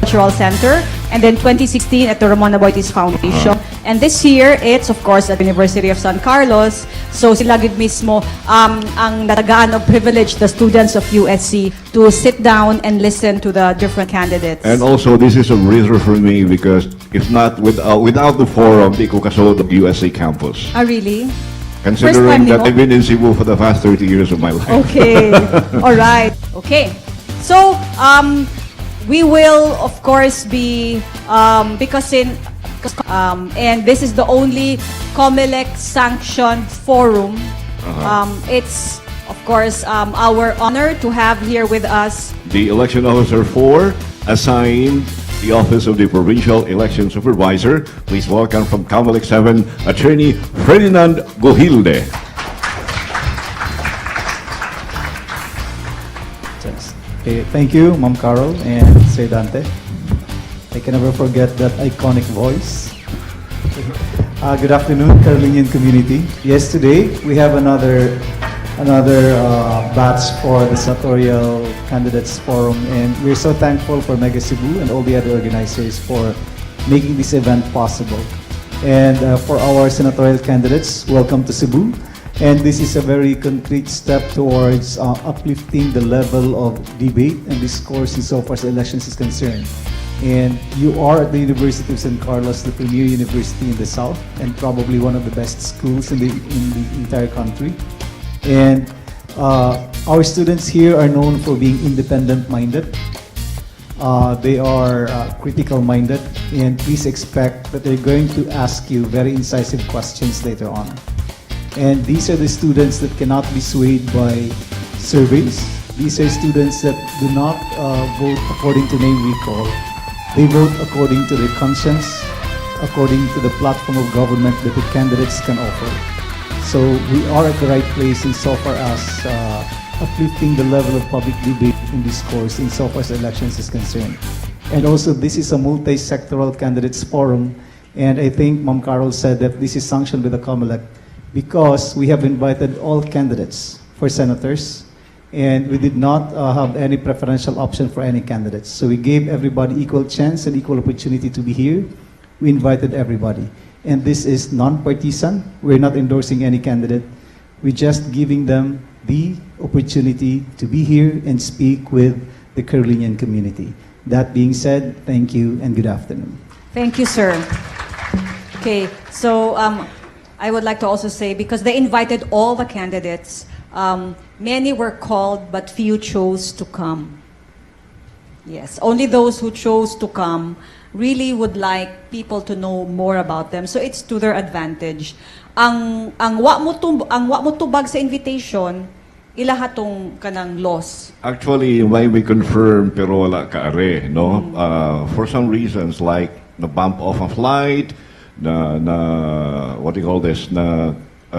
Cultural Center, and then 2016 at the Ramon Aboitiz Foundation. And this year, it's of course at the University of San Carlos. So sila gid mismo ang natagaan og privilege, the students of USC, to sit down and listen to the different candidates. And also, this is a breather for me because if not, without the forum, di ko kasulod og USC campus. Ah, really? Considering First time that nimo? I've been in Cebu for the past 30 years of my life. Okay. All right. Okay. So, we will, of course, be, because in, and this is the only COMELEC sanctioned forum. It's, of course, our honor to have here with us The Election Officer 4, assigned the Office of the Provincial Election Supervisor. Please welcome from COMELEC 7, Attorney Ferdinand Gujilde. Yes. Okay, thank you, Ma'am Carol and Sir Dante. I can never forget that iconic voice. Good afternoon, Carolinian community. Yes, today we have another batch for the Senatorial Candidates Forum, and we're so thankful for Mega Cebu and all the other organizers for making this event possible. And for our senatorial candidates, welcome to Cebu. And this is a very concrete step towards uplifting the level of debate and discourse insofar as elections is concerned. And you are at the University of San Carlos, the premier university in the South, and probably one of the best schools in the entire country. And our students here are known for being independent-minded. They are critical-minded, and please expect that they're going to ask you very incisive questions later on. And these are the students that cannot be swayed by surveys. These are students that do not vote according to name recall. They vote according to their conscience, according to the platform of government that the candidates can offer. So we are at the right place insofar as uplifting the level of public debate and discourse insofar as elections is concerned. And also, this is a multi-sectoral candidates forum, and I think Ma'am Carol said that this is sanctioned by the COMELEC because we have invited all candidates for senators, and we did not have any preferential option for any candidates. So we gave everybody equal chance and equal opportunity to be here. We invited everybody. And this is non-partisan. We're not endorsing any candidate. We're just giving them the opportunity to be here and speak with the Carolinian community. That being said, thank you and good afternoon. Thank you, sir. Okay, so I would like to also say, because they invited all the candidates, many were called, but few chose to come. Yes, only those who chose to come really would like people to know more about them. So it's to their advantage. Ang wa mo tubag sa invitation, ilaha tong kanang loss. Actually, may we confirm pero wala kaari, no? For some reasons like na bump off a flight, na what do you call this, na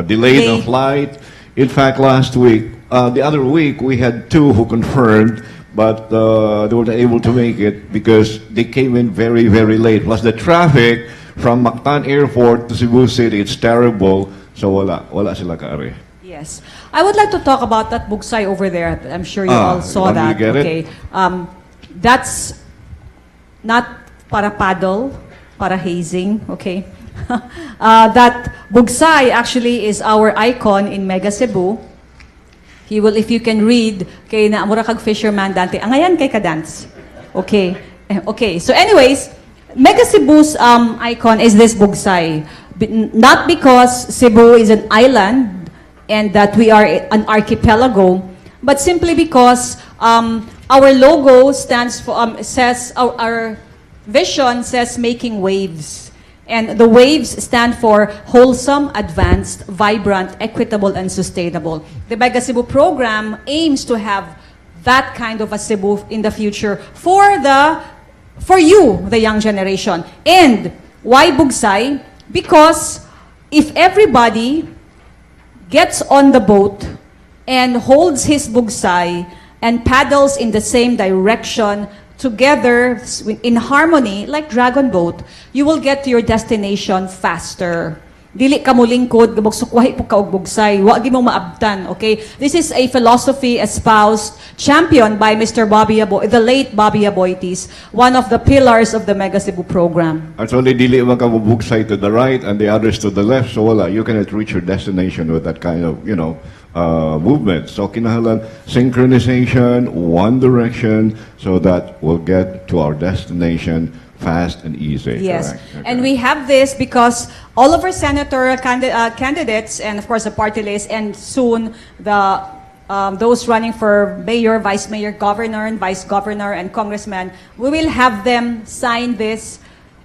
delayed a Late. Flight. In fact, last week, the other week, we had two who confirmed, but they were not able to make it because they came in very, very late. Plus the traffic from Mactan Airport to Cebu City, it's terrible. So wala sila kaari. Yes. I would like to talk about that bugsay over there. I'm sure you Ah, all saw you want me to that. Get it? Okay. That's not para paddle, para hazing, okay? That bugsay actually is our icon in Mega Cebu. He will, if you can read, kay na mura kag fisherman, Dante. Angayan kay ka-dance. Okay. Eh, okay. So anyways, Mega Cebu's icon is this bugsay. Not because Cebu is an island and that we are an archipelago, but simply because our logo stands for, says, our vision says "making waves." And the waves stand for wholesome, advanced, vibrant, equitable, and sustainable. The Mega Cebu program aims to have that kind of a Cebu in the future for you, the young generation. And why bugsay? Because if everybody gets on the boat and holds his bugsay and paddles in the same direction together in harmony, like dragon boat, you will get to your destination faster. Dili ka molingkod, magsukwahi pud ka og bugsay. Wa gyud mo maabtan, okay? This is a philosophy espoused, championed by Mr. Bobby Abo, the late Bobby Aboitiz, one of the pillars of the Mega Cebu program. Actually, dili man ka mubugsay to the right and the others to the left. So wala, you cannot reach your destination with that kind of movement. So kinahanglan synchronization, one direction, so that we'll get to our destination fast and easy. Yes. Correct? Okay. And we have this because all of our senator candidates and, of course, the party list and soon the those running for mayor, vice mayor, governor, and vice governor, and congressman, we will have them sign this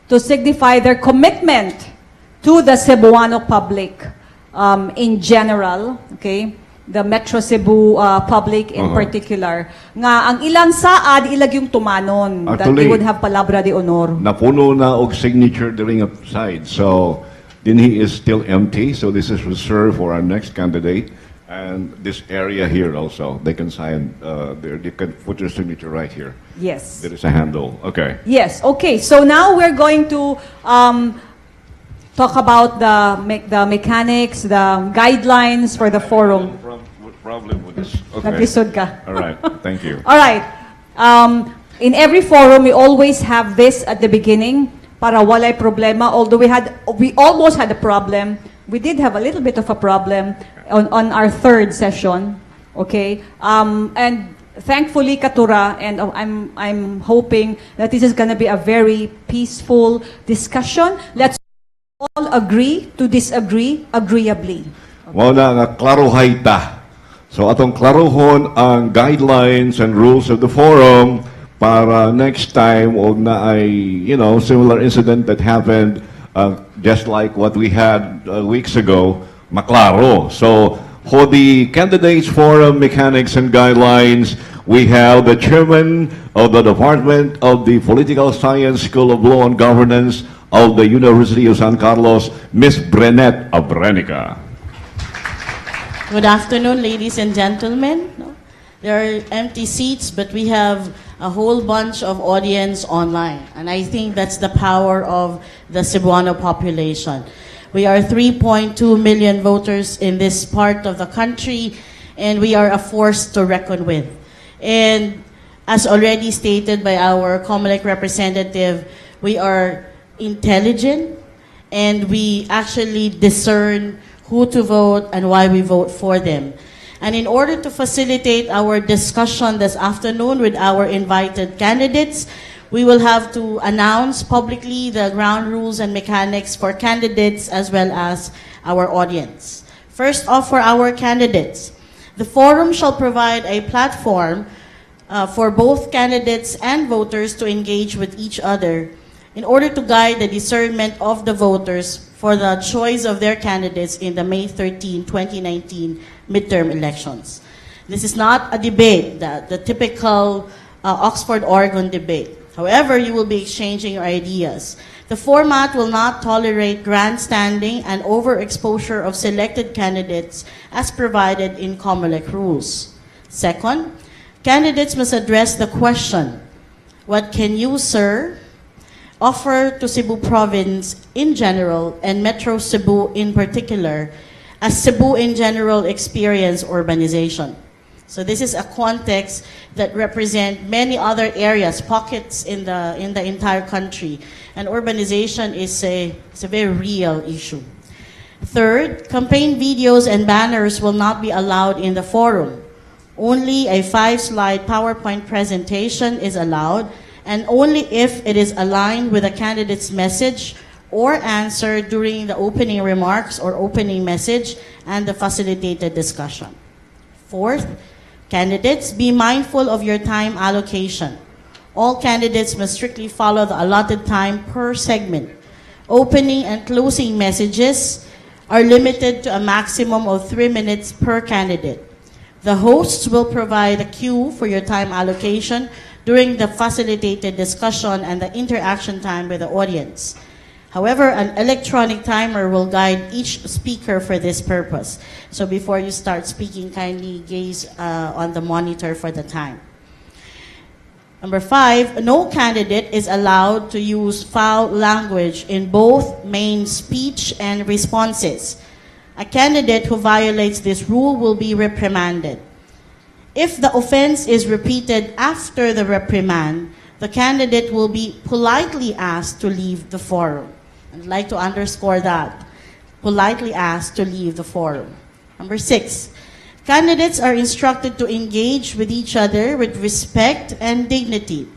to signify their commitment to the Cebuano public in general, okay? The Metro Cebu public in particular. Nga ang ilang saad, ila gyung tumanon, that they Actually, would have palabra de honor. Napuno na og signature during a side. So dinhi is still empty. So this is reserved for our next candidate. And this area here also, they can sign, there, they can put their signature right here. Yes. There is a handle. Okay. Yes. Okay. So now we're going to talk about the mechanics, the guidelines for the forum. Problem with this. Okay. Naglisod ka. All right. Thank you. All right. In every forum, we always have this at the beginning para walay problema. Although we almost had a problem. We did have a little bit of a problem on our third session. Okay. And thankfully, kato ra, and I'm hoping that this is going to be a very peaceful discussion. Let's all agree to disagree agreeably. Mao na nga klarohay ta. So atong klarohon ang guidelines and rules of the forum para next time og naay similar incident that happened just like what we had weeks ago, maklaro. So for the candidates forum mechanics and guidelines, we have the chairman of the Department of the Political Science, School of Law and Governance of the University of San Carlos, Miss Brenet Abrenica. Good afternoon, ladies and gentlemen. No? There are empty seats, but we have a whole bunch of audience online. And I think that's the power of the Cebuano population. We are 3.2 million voters in this part of the country, and we are a force to reckon with. And as already stated by our COMELEC representative, we are intelligent, and we actually discern who to vote and why we vote for them. And in order to facilitate our discussion this afternoon with our invited candidates, we will have to announce publicly the ground rules and mechanics for candidates as well as our audience. First off, for our candidates, the forum shall provide a platform for both candidates and voters to engage with each other in order to guide the discernment of the voters for the choice of their candidates in the May 13, 2019 midterm elections. This is not a debate, the typical Oxford, Oregon debate. However, you will be exchanging your ideas. The format will not tolerate grandstanding and overexposure of selected candidates as provided in COMELEC rules. Second, candidates must address the question, "What can you, sir, offer to Cebu Province in general and Metro Cebu in particular, as Cebu in general experience urbanization?" So this is a context that represent many other areas, pockets in the entire country. And urbanization is a very real issue. Third, campaign videos and banners will not be allowed in the forum. Only a five-slide PowerPoint presentation is allowed, and only if it is aligned with the candidate's message or answer during the opening remarks or opening message and the facilitated discussion. Fourth, candidates, be mindful of your time allocation. All candidates must strictly follow the allotted time per segment. Opening and closing messages are limited to a maximum of 3 minutes per candidate. The hosts will provide a cue for your time allocation during the facilitated discussion and the interaction time with the audience. However, an electronic timer will guide each speaker for this purpose. So before you start speaking, kindly gaze on the monitor for the time. Number five, no candidate is allowed to use foul language in both main speech and responses. A candidate who violates this rule will be reprimanded. If the offense is repeated after the reprimand, the candidate will be politely asked to leave the forum. I'd like to underscore that. Politely asked to leave the forum. Number six, candidates are instructed to engage with each other with respect and dignity.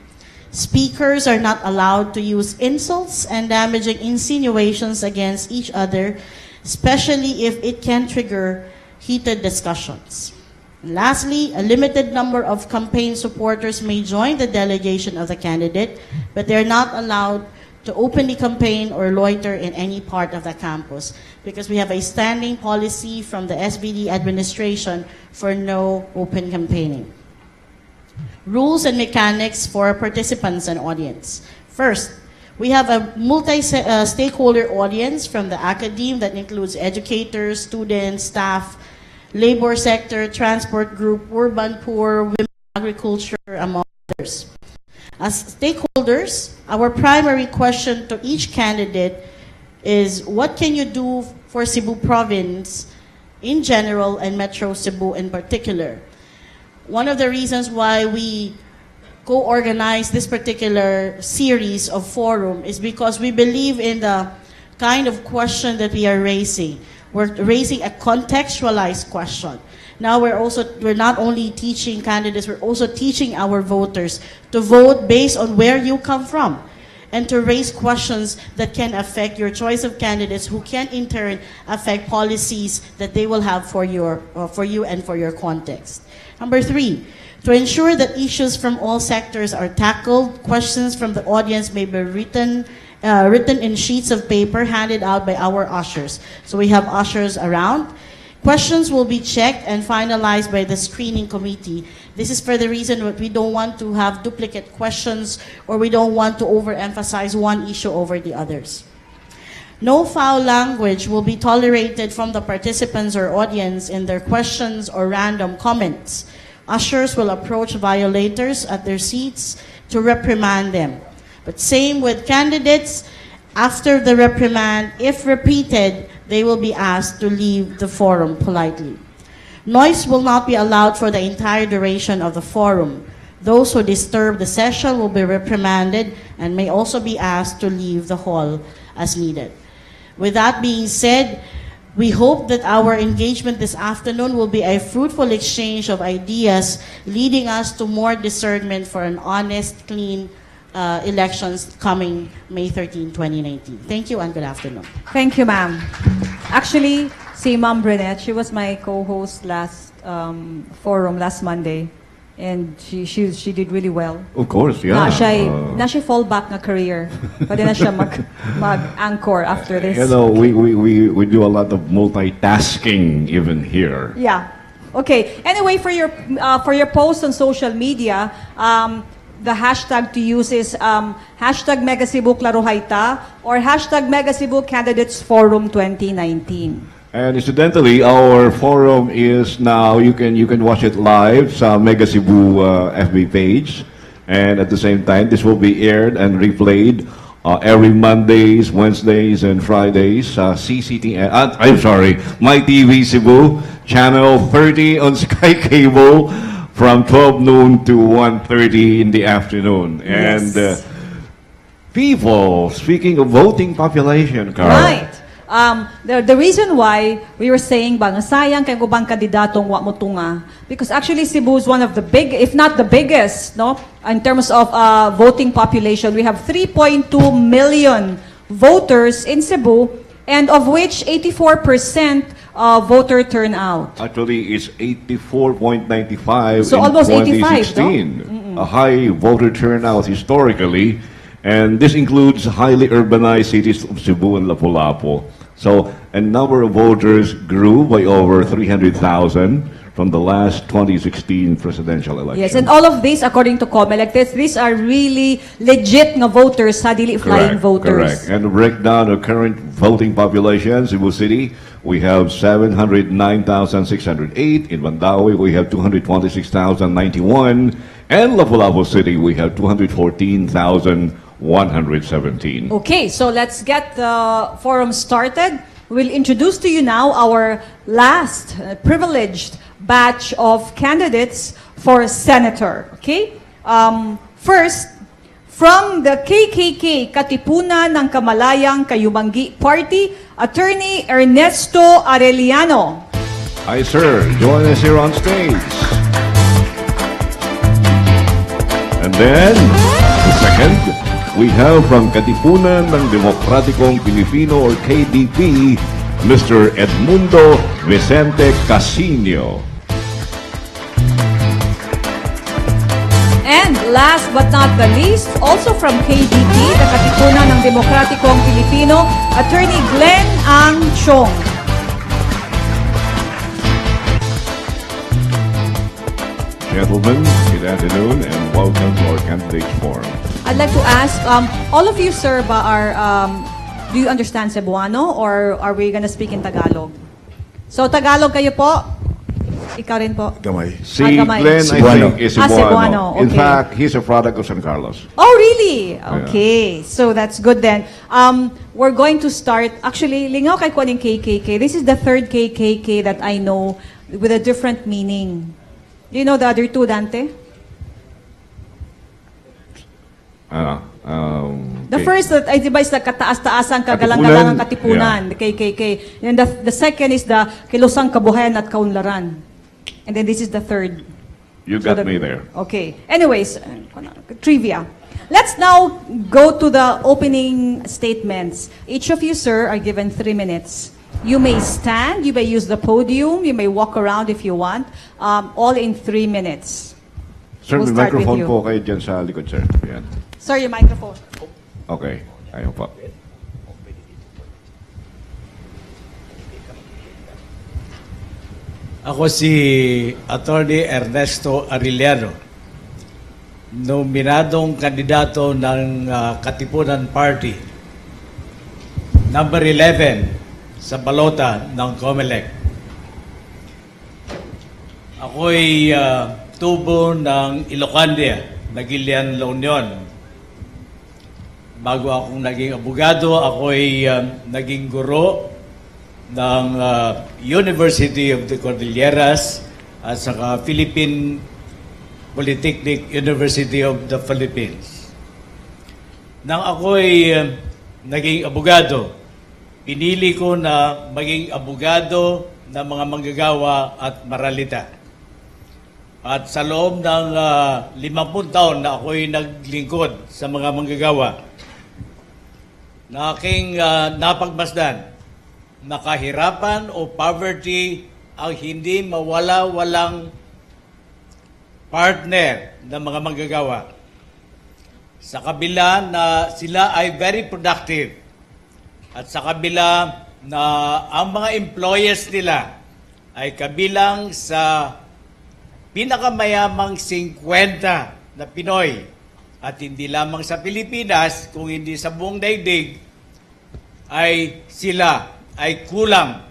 Speakers are not allowed to use insults and damaging insinuations against each other, especially if it can trigger heated discussions. And lastly, a limited number of campaign supporters may join the delegation of the candidate, but they're not allowed to openly campaign or loiter in any part of the campus because we have a standing policy from the SVD administration for no open campaigning. Rules and mechanics for participants and audience. First, we have a multi-stakeholder audience from the academe that includes educators, students, staff, labor sector, transport group, urban poor, women, agriculture, among others. As stakeholders, our primary question to each candidate is, what can you do for Cebu Province in general and Metro Cebu in particular? One of the reasons why we co-organize this particular series of forum is because we believe in the kind of question that we are raising. We're raising a contextualized question. Now we're not only teaching candidates, we're also teaching our voters to vote based on where you come from and to raise questions that can affect your choice of candidates, who can in turn affect policies that they will have for you and for your context. Number three, to ensure that issues from all sectors are tackled, questions from the audience may be written in sheets of paper handed out by our ushers. So we have ushers around. Questions will be checked and finalized by the screening committee. This is for the reason that we don't want to have duplicate questions or we don't want to overemphasize one issue over the others. No foul language will be tolerated from the participants or audience in their questions or random comments. Ushers will approach violators at their seats to reprimand them. But same with candidates, after the reprimand, if repeated, they will be asked to leave the forum politely. Noise will not be allowed for the entire duration of the forum. Those who disturb the session will be reprimanded and may also be asked to leave the hall as needed. With that being said, we hope that our engagement this afternoon will be a fruitful exchange of ideas, leading us to more discernment for an honest, clean elections coming May 13, 2019. Thank you and good afternoon. Thank you, ma'am. Actually, si Ma'am Brunette, she was my co-host last forum last Monday. And she did really well. Of course, yeah. Na siya fallback nga career. Pwede na siya mag-anchor after this. We do a lot of multitasking even here. Yeah. Okay. Anyway, for your post on social media, the hashtag to use is #MegaCebuKlaruhayTA or #MegaCebuCandidatesForum 2019. And incidentally, our forum is now, you can watch it live sa Mega Cebu FB page. And at the same time, this will be aired and replayed every Mondays, Wednesdays, and Fridays sa CCTN, I'm sorry, My TV Cebu, Channel 30 on Sky Cable from 12 noon to 1:30 in the afternoon. And people, speaking of voting population, Carl. Right. The reason why we were saying ba nga sayang kay ubang kandidatong wa mo tunga, because actually Cebu is one of the big, if not the biggest, no, in terms of voting population. We have 3.2 million voters in Cebu, and of which 84% voter turnout. Actually, it's 84.95 So in almost 85, no? 2016. A high voter turnout historically. And this includes highly urbanized cities of Cebu and Lapu-Lapu. So a number of voters grew by over 300,000 from the last 2016 presidential election. Yes, and all of these, according to COMELEC, these are really legit nga voters, ha, dili flying voters. Correct. And the breakdown of current voting population, Cebu City, we have 709,608. In Mandaue, we have 226,091. And Lapu-Lapu City, we have 214,117. Okay, so let's get the forum started. We'll introduce to you now our last privileged batch of candidates for senator. Okay? First, from the KKK, Katipunan ng Kamalayang Kayumanggi Party, Attorney Ernesto Arellano. Hi, sir. Join us here on stage. And then, the second, we have from Katipunan ng Demokratikong Pilipino or KDP, Mr. Edmundo Vicente Casiño. And last but not the least, also from KDP, the Katipunan ng Demokratikong Pilipino, Attorney Glenn Ang Chong. Gentlemen, good afternoon and welcome to our candidates forum. I'd like to ask, all of you, sir, ba are, do you understand Cebuano or are we gonna speak in Tagalog? So, Tagalog kayo po? Ikaw rin po? Gamay. Si Ah, gamay. Glenn, I Cebuano. think, is Ah, Cebuano. Cebuano, In okay. fact, he's a product of San Carlos. Oh, really? Okay. So that's good then. We're going to start, actually, lingaw kay ko aning KKK. This is the third KKK that I know with a different meaning. Do you know the other two, Dante? The Okay. first, that ay, di ba, is the kataas-taasang kagalang-galangang Katipunan. katipunan, the KKK. And the second is the kilusang kabuhayan at kaunlaran. And then this is the third. You So got me there. Okay. Anyways, trivia. Let's now go to the opening statements. Each of you, sir, are given 3 minutes. You may stand, you may use the podium, you may walk around if you want, all in 3 minutes. Sir, We'll may start with microphone you. po kayo dyan sa likod, sir. Yan. Sir, your microphone. Okay. Ayun po. Ako si Attorney Ernesto Arellano, nominadong kandidato ng Katipunan Party, number 11 sa balota ng COMELEC. Ako'y tubo ng Ilocandia, Naguilian, La Union. Bago akong naging abogado, ako'y naging guro ng University of the Cordilleras at saka Philippine Polytechnic University of the Philippines. Nang ako'y naging abogado, pinili ko na maging abogado ng mga manggagawa at maralita. At sa loob ng 50 taon na ako'y naglingkod sa mga manggagawa, na aking napagmasdan na kahirapan o poverty ang hindi mawala-walang partner ng mga manggagawa. Sa kabila na sila ay very productive at sa kabila na ang mga employers nila ay kabilang sa pinakamayamang 50 na Pinoy at hindi lamang sa Pilipinas, kung hindi sa buong daigdig, ay sila ay kulang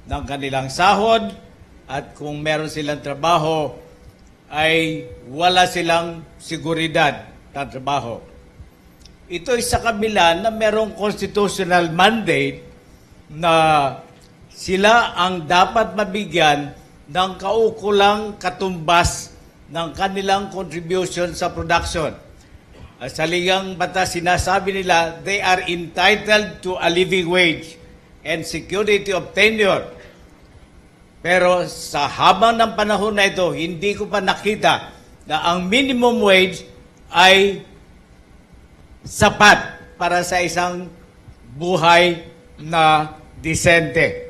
ng kanilang sahod at kung meron silang trabaho ay wala silang seguridad ng trabaho. Ito ay sa kabila na merong constitutional mandate na sila ang dapat mabigyan ng kaukulang katumbas ng kanilang contribution sa production. Sa saligang batas, sinasabi nila, they are entitled to a living wage and security of tenure. Pero sa habang ng panahon na ito, hindi ko pa nakita na ang minimum wage ay sapat para sa isang buhay na disente.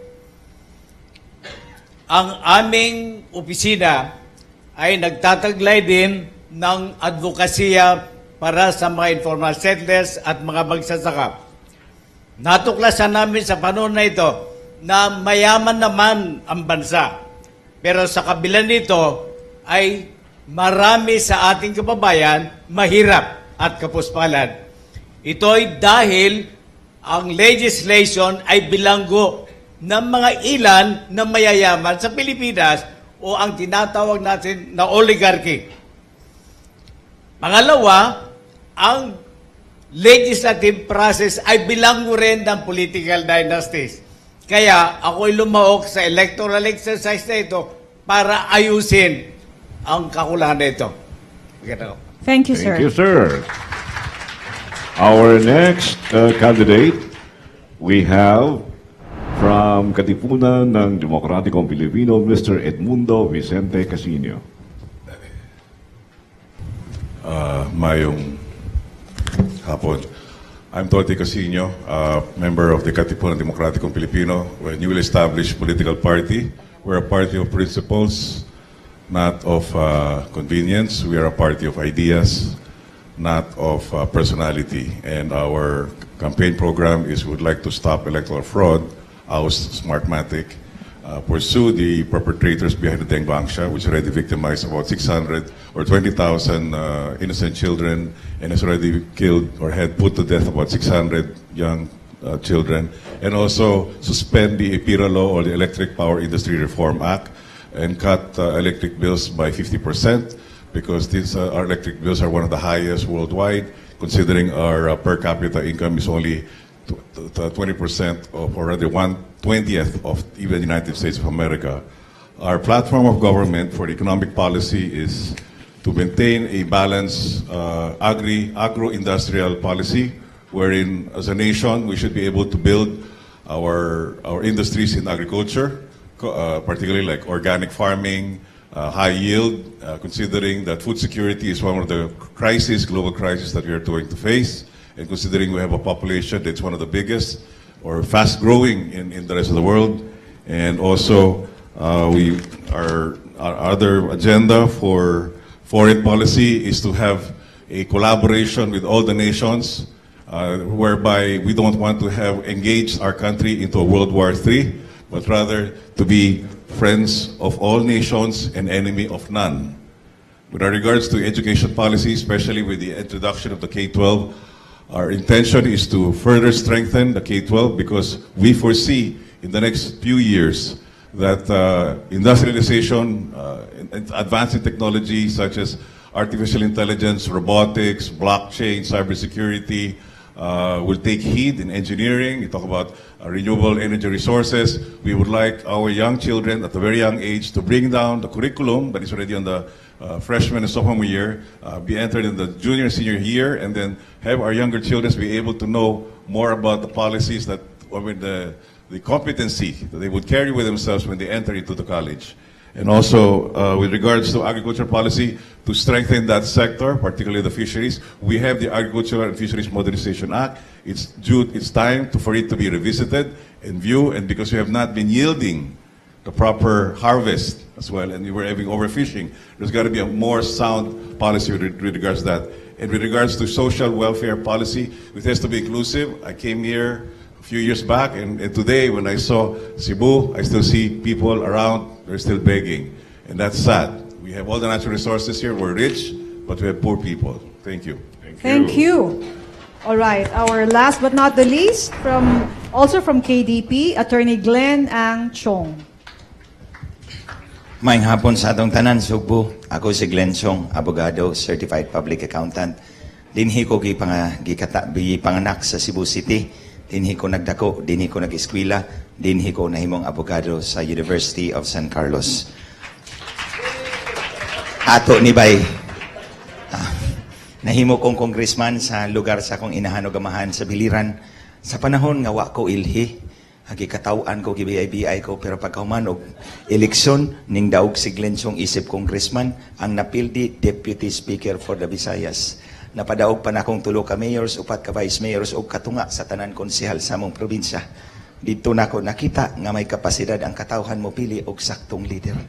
Ang aming opisina ay nagtataglay din ng advokasya para sa mga informal settlers at mga magsasaka. Natuklasan namin sa panahon na ito na mayaman naman ang bansa. Pero sa kabila nito ay marami sa ating kababayan mahirap at kapuspalad. Ito'y dahil ang legislation ay bilanggo ng mga ilan na mayayaman sa Pilipinas o ang tinatawag natin na oligarchy. Pangalawa, ang legislative process ay bilanggo rin ng political dynasties. Kaya ako'y lumahok sa electoral exercise na ito para ayusin ang kakulangan na ito. Maganda ko. Thank you, sir. Thank you, sir. Our next candidate, we have from Katipunan ng Demokratikong Pilipino, Mr. Edmundo Vicente Casiño. Maayong hapon. I'm Totie Casiño, member of the Katipunan Demokratikong Pilipino. We're a newly established political party. We're a party of principles, not of convenience. We are a party of ideas, not of personality. And our campaign program is we would like to stop electoral fraud, oust Smartmatic, pursue the perpetrators behind the Dengvaxia, which already victimized about 600 or 20,000 innocent children and has already killed or had put to death about 600 young children, and also suspend the EPIRA law or the Electric Power Industry Reform Act and cut electric bills by 50% because our electric bills are one of the highest worldwide, considering our per capita income is only 20% of, or rather 1/20th of even the United States of America. Our platform of government for economic policy is to maintain a balanced agro-industrial policy, wherein as a nation we should be able to build our industries in agriculture, particularly like organic farming, high yield, considering that food security is one of the crises, global crisis that we are going to face, and considering we have a population that's one of the biggest or fast growing in the rest of the world. And also, our other agenda for foreign policy is to have a collaboration with all the nations, whereby we don't want to have engaged our country into a World War III, but rather to be friends of all nations and enemy of none. With regards to education policy, especially with the introduction of the K-12, our intention is to further strengthen the K-12 because we foresee in the next few years that industrialization, and advancing technology such as artificial intelligence, robotics, blockchain, cybersecurity, will take heed in engineering. You talk about renewable energy resources. We would like our young children at a very young age to bring down the curriculum that is already on the freshman and sophomore year, be entered in the junior and senior year, and then have our younger children be able to know more about the policies that, I mean, the competency that they would carry with themselves when they enter into the college. And also, with regards to agriculture policy, to strengthen that sector, particularly the fisheries, we have the Agricultural and Fisheries Modernization Act. It's due, it's time for it to be revisited and viewed, and because we have not been yielding the proper harvest as well, and we were having overfishing, there's got to be a more sound policy with regards to that. And with regards to social welfare policy, it has to be inclusive. I came here a few years back, and today when I saw Cebu, I still see people around, they're still begging. And that's sad. We have all the natural resources here, we're rich, but we have poor people. Thank you. Thank you. All right, our last but not the least, from also from KDP, Attorney Glenn Ang Chong. Maayong hapon sa atong tanan, Sugbo. Ako si Glenn Chong, abogado, certified public accountant. Dinhi ko gipanganak sa Cebu City. Dinhi ko nagdako, dinhi ko nag-eskwela, dinhi ko nahimong abogado sa University of San Carlos. Ato ni Bay. Nahimo kong congressman sa lugar sa akong inahan ug amahan sa Biliran. Sa panahon nga wa ko ilhi, gikataw-an ko, gibiyay-biyay ko, pero pagkahuman og eleksyon, ning daog si Glenn Chong isip congressman, ang napildi deputy speaker for the Visayas. Napadaog pa nakong tulo ka mayors, upat ka vice mayors ug katunga sa tanan konsehal sa among probinsya. Didto nako nakita nga may kapasidad ang katawhan mo pili og saktong leader.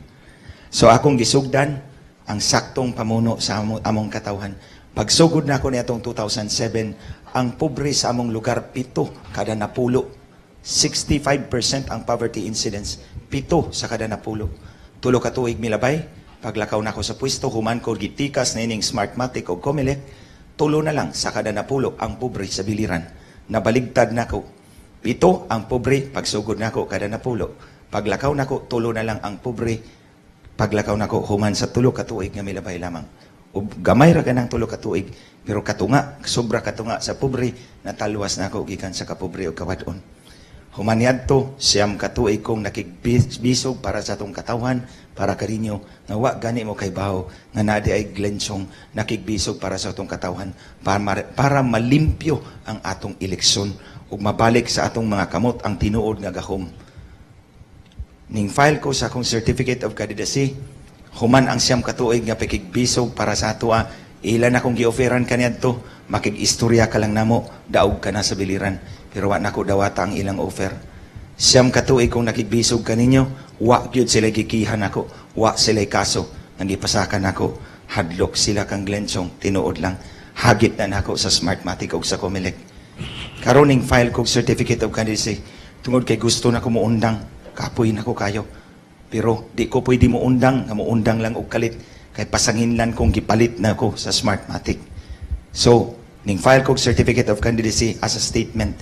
So akong gisugdan ang saktong pamuno sa among katawhan. Pagsugod nako niadtong 2007, ang pobre sa among lugar 7 kada 10. 65% ang poverty incidence, 7 sa kada 10. 3 ka tuig milabay, paglakaw nako sa pwesto, human ko gitikas na ining Smartmatic o Comelec, 3 na lang sa kada 10 ang pobre sa Biliran. Nabaligtad nako. 7 ang pobre, pagsugod nako kada 10. Paglakaw nako, 3 na lang ang pobre. Paglakaw nako, human sa 3 ka tuig nga milabay lamang. Ug gamay ra kanang 3 ka tuig, pero katunga, sobra katunga sa pobre, natalwas nako gikan sa kapobre ug kawad-on. Human niadto, 9 ka tuig kong nakigbisog para sa atong katawhan, para kaninyo, nga wa gani mo kaybaw nga naa diay Glenn Chong nakigbisog para sa atong katawhan, para malimpyo ang atong eleksyon ug mabalik sa atong mga kamot ang tinuod nga gahom. Ning file ko sa akong certificate of candidacy, human ang 9 ka tuig nga pakigbisog para sa atoa, ilan akong gi-offeran kaniadto, "Makig-istorya ka lang namo, daog ka na sa Biliran." Pero wa nako dawata ang ilang offer. 9 ka tuig kong nakigbisog kaninyo, wa gyud sila gikihan nako, wa sila kaso nga gipasakan nako. Hadlok sila kang Glenn Chong, tinuod lang. Hagit na nako sa Smartmatic ug sa Comelec. Karon ning file kog certificate of candidacy, tungod kay gusto na ko muundang, kapoy na ko kayo. Pero di ko pwede muundang, nga muundang lang og kalit, kay pasanginlan kong gipalit na ko sa Smartmatic. So, ning file kog certificate of candidacy as a statement,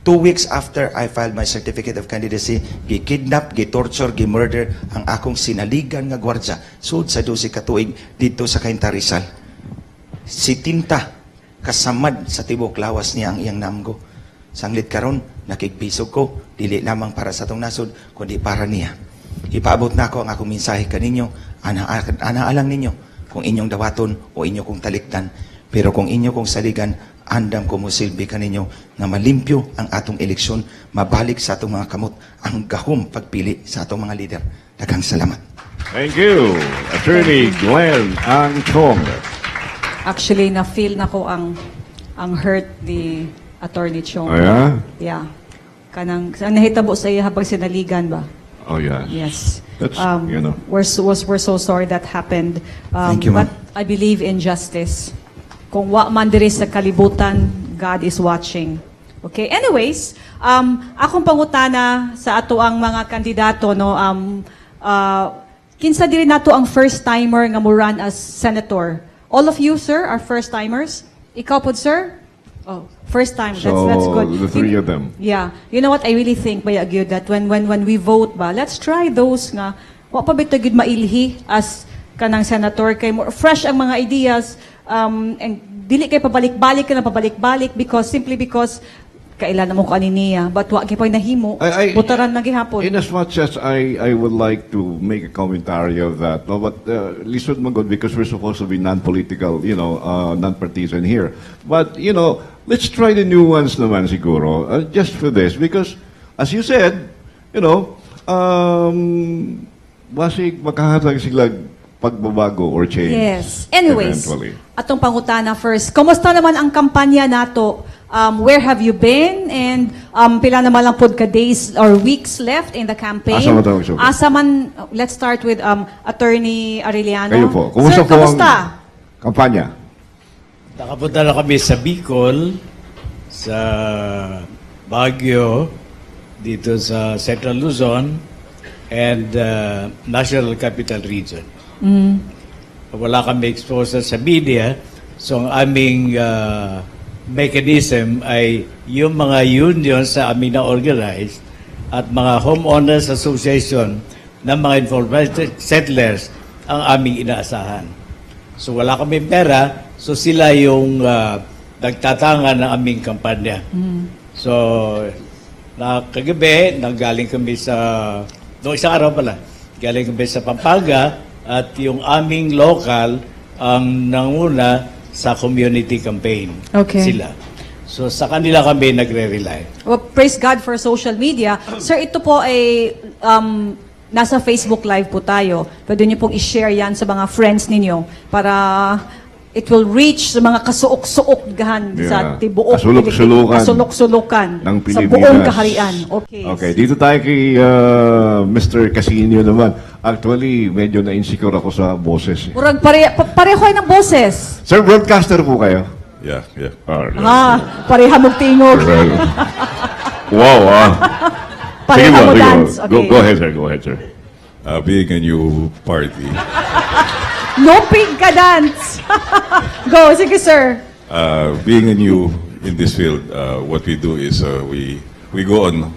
2 weeks after I filed my certificate of candidacy, gikidnap, gitorture, gimurder ang akong sinaligan nga gwardya, sud sa 12 ka tuig dito sa Cainta, Rizal. Si Tinta, kasamad sa tibok lawas niya ang iyang namgo. Sanglit karon, nakigbisog ko, dili lamang para sa atong nasod, kundi para niya. Ipaabot na ako ang akong mensahe kaninyo, ana, ana alang ninyo, kung inyong dawaton o inyo kong talikdan. Pero kung inyo kong saligan, andam ko mosilbi kaninyo nga malimpyo ang atong eleksyon, mabalik sa atong mga kamot ang gahom pagpili sa atong mga lider. Daghang salamat. Thank you, Attorney Glenn Ang Chong. Actually, na-feel na ko ang hurt ni Attorney Chong. Oh, yeah? Yeah. Kanang, ang nahitabo sa iya habang sinaligan ba? Oh, yes. Yes. That's, We're so sorry that happened. Thank you, ma'am. But I believe in justice. Kung wa man diri sa kalibutan, God is watching. Okay. Anyways, akong pangutana sa ato ang mga kandidato, no, kinsa diri nato ang first timer nga mo run as senator? All of you, sir, are first timers. Ikaw pod, sir? Oh, first time. That's So, that's good. the three of them. Yeah. You know what I really think, baya gyud, that when we vote ba, let's try those nga wa pa bitaw gyud mailhi as kanang senator kay more fresh ang mga ideas and dili kay pabalik-balik ka na pabalik-balik because simply because kailan na mo ko ani niya, but wa gyud nahimo, butaran na gihapon. In as much as I would like to make a commentary of that, no, but lisod man gud because we're supposed to be non-political, non-partisan here. But let's try the new ones naman siguro, just for this, because as you said, basig makahatag sila pagbabago or change. Yes. Anyways, eventually. Atong pangutana first. Kumusta naman ang kampanya nato? Where have you been? And pila naman lang pod ka days or weeks left in the campaign? Asa man tayo magsugod? Asa man, let's start with Attorney Arellano. Kayo po. Kumusta Sir, po ang kamusta? Kampanya? Nakapunta na kami sa Bicol, sa Baguio, dito sa Central Luzon, and National Capital Region. Wala kami exposure sa media, so ang aming mechanism ay yung mga unions sa aming na-organize at mga homeowners association ng mga informal settlers ang aming inaasahan. So wala kami pera, so sila yung nagtatanga ng aming kampanya. So, na kagabi, nanggaling kami sa, noong isang araw pala, galing kami sa Pampanga at yung aming local ang nanguna sa community campaign. Sila. So sa kanila kami nagre-rely. Well, praise God for social media. Sir, ito po ay nasa Facebook Live po tayo. Pwede niyo pong i-share yan sa mga friends ninyo para it will reach sa mga kasuok-suok gahan sa tibuok Kasulok-sulukan. Kasulok-sulukan ng sa Pilipinas. Buong kaharian. Okay. Okay, dito tayo kay Mr. Casino naman. Actually, medyo na-insecure ako sa boses, eh. Murag pareho kayo ng boses. Sir, broadcaster po kayo? Yeah. Alright. Ah, pareha mong tingog. Wow, ah. Pareha Sige po, mo sige po. dance. Go, Okay. go ahead, sir. Go ahead, sir. Being a new party, Lupig ka dance. Go, sige, sir. Being a new in this field, what we do is we go on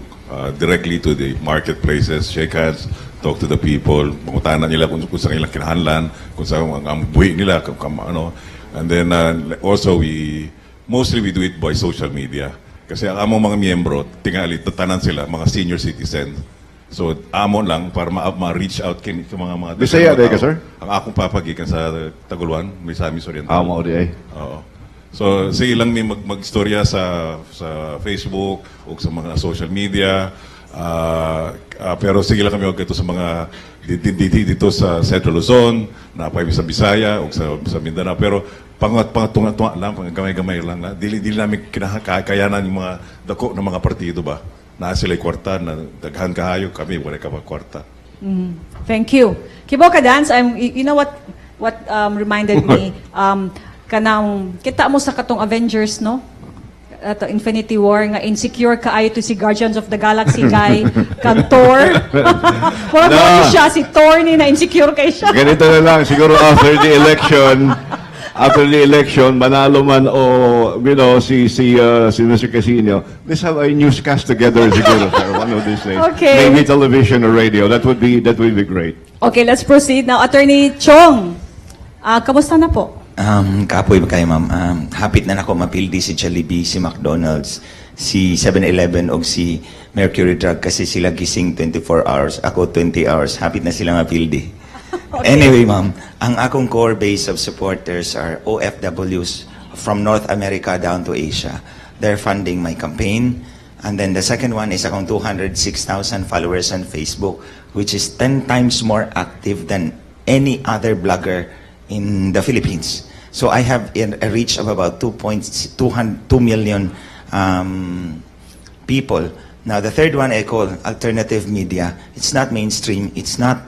directly to the marketplaces, shake hands, Talk to the people, pangutana nila kung sa ilang kinahanglan, kung sa ang buhi nila, kung ano. And then also mostly we do it by social media. Kasi ang among mga miyembro, tingali, tanan sila, mga senior citizen. So, amo lang para ma-reach out kini sa mga Bisaya, mga di ka, tao. Sir? Ang akong papa gikan sa Taguluan, Misamis Oriental. Ah, mao di ay. Oo. So, sige lang mi magstorya sa Facebook o sa mga social media. Pero sige lang kami og sa mga dito sa Central Luzon, napay sa Bisaya o sa Mindanao, pero pangat pangatunga tunga lang, gamay-gamay lang na. Dili namin kinakayanan yung mga dako ng mga partido ba. Naa sila kwarta na daghan kahayo, kami wala ka pa kwarta. Thank you. Kibaw ka dance, you know what reminded me, kanang kita mo sa katong Avengers, no? Ato Infinity War nga insecure kaayo to si Guardians of the Galaxy guy kang Thor. Murag No. mo siya si Thor ni na insecure kay siya. Ganito na lang, siguro after the election, manalo man o, si Mr. Casino, let's have a newscast together siguro, sir, one of these days. Okay. Maybe television or radio. That would be great. Okay, let's proceed now. Attorney Chong. Ah, kamusta na po? Kapoy ba kayo, ma'am? Hapit na nako mapildi si Jollibee, si McDonald's, si 7-Eleven o si Mercury Drug kasi sila gising 24 hours. Ako 20 hours. Hapit na sila mapildi. Anyway, ma'am, ang akong core base of supporters are OFWs from North America down to Asia. They're funding my campaign. And then the second one is akong 206,000 followers on Facebook, which is 10 times more active than any other blogger in the Philippines. So I have a reach of about 2.2 million people. Now, the third one I call alternative media. It's not mainstream. It's not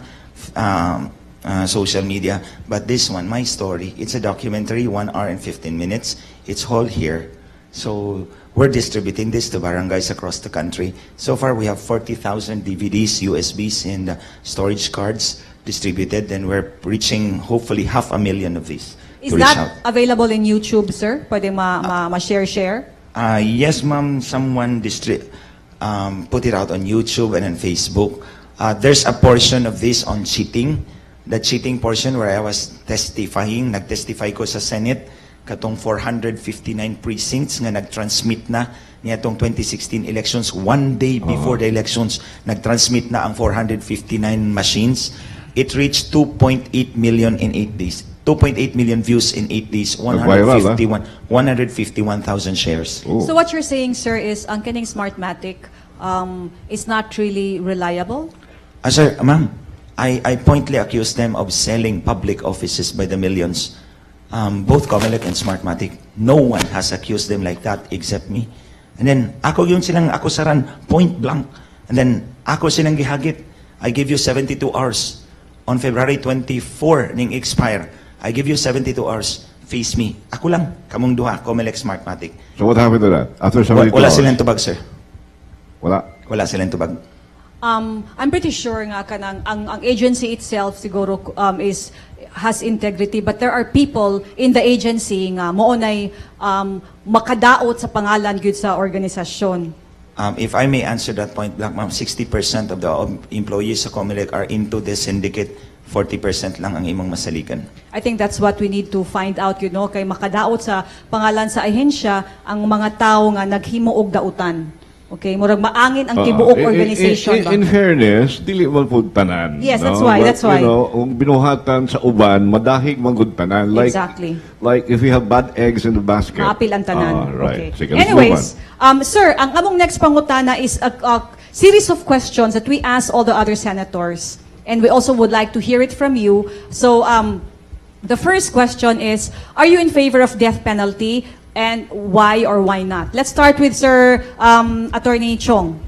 social media. But this one, my story, it's a documentary, 1 hour and 15 minutes. It's all here. So we're distributing this to barangays across the country. So far, we have 40,000 DVDs, USBs, and storage cards distributed, and we're reaching hopefully half a million of these Is to reach that out. Available in YouTube, sir? Pwede ma-share-share? Yes, ma'am. Someone put it out on YouTube and on Facebook. There's a portion of this on cheating. The cheating portion where I was testifying, nag-testify ko sa Senate, katong 459 precincts nga nag-transmit na niatong 2016 elections. One day before the elections, nag-transmit na ang 459 machines. It reached 2.8 million in 8 days. 2.8 million views in 8 days. Nag-viral, ah. 151,000 shares. Oh. So what you're saying, sir, is ang kining Smartmatic is not really reliable? Ah, sir, ma'am, I pointly accuse them of selling public offices by the millions. Both Comelec and Smartmatic. No one has accused them like that except me. And then, ako yun silang akusaran, point blank. And then, ako silang gihagit. I give you 72 hours. On February 24, ning expire. I give you 72 hours. Face me. Ako lang, kamong duha, Comelec, Smartmatic. So what happened to that? After 72 Wala hours? silang tubag, sir. Wala. Wala silang tubag. I'm pretty sure nga kanang ang agency itself siguro is has integrity, but there are people in the agency nga mao nay makadaot sa pangalan gyud sa organisasyon. If I may answer that point blank, ma'am, 60% of the employees sa Comelec are into this syndicate. 40% lang ang imong masaligan. I think that's what we need to find out, kay makadaot sa pangalan sa ahensya ang mga tao nga naghimo og dautan. Okay, murag maangin ang tibuok organization ba? In fairness, dili man pud tanan. Yes, that's no? why, But, that's why. Kung binuhatan sa uban, madahig man gud tanan. Like, Like if you have bad eggs in the basket. Maapil ang tanan. Ah, right. Okay. Sige, let's move Anyways, on. Sir, ang among next pangutana is a series of questions that we ask all the other senators. And we also would like to hear it from you. So, the first question is, are you in favor of death penalty and why or why not? Let's start with Sir Attorney Chong.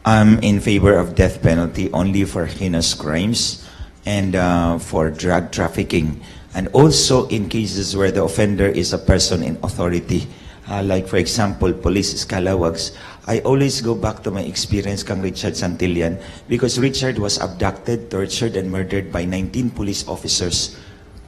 I'm in favor of death penalty only for heinous crimes and for drug trafficking, and also in cases where the offender is a person in authority. Like for example, police scalawags. I always go back to my experience kang Richard Santillan because Richard was abducted, tortured, and murdered by 19 police officers.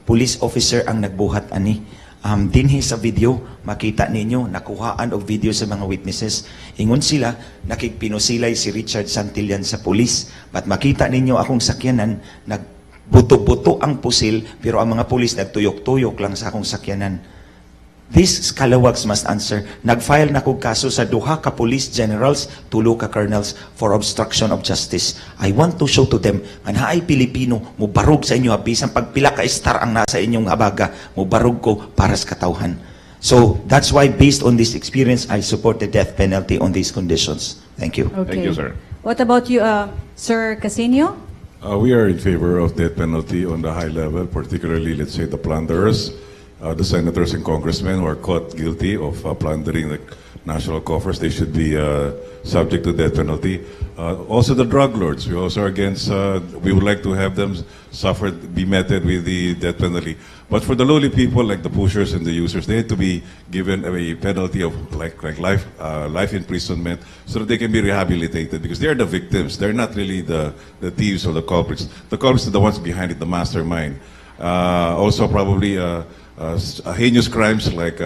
Police officer ang nagbuhat ani. Dinhi sa video, makita ninyo, nakuhaan og video sa mga witnesses. Ingon sila, nakigpinusilay si Richard Santillan sa pulis. But makita ninyo akong sakyanan, nagbuto-buto ang pusil, pero ang mga pulis nagtuyok-tuyok lang sa akong sakyanan. These scalawags must answer. Nag-file na kog kaso sa duha ka police generals, tulo ka colonels for obstruction of justice. I want to show to them nga naay Pilipino mubarog sa inyo, bisan pagpila ka star ang nasa inyong abaga, mubarog ko para sa katawhan. So that's why, based on this experience, I support the death penalty on these conditions. Thank you. Okay. Thank you, sir. What about you, Sir Casino? We are in favor of death penalty on the high level, particularly, let's say, the plunderers, the senators and congressmen who are caught guilty of plundering the national coffers. They should be subject to death penalty. Also, the drug lords. We also are against. We would like to have them suffer, be meted with the death penalty. But for the lowly people, like the pushers and the users, they have to be given a penalty of like life imprisonment, so that they can be rehabilitated. Because they are the victims. They're not really the thieves or the culprits. The culprits are the ones behind it, the mastermind. Also, probably heinous crimes like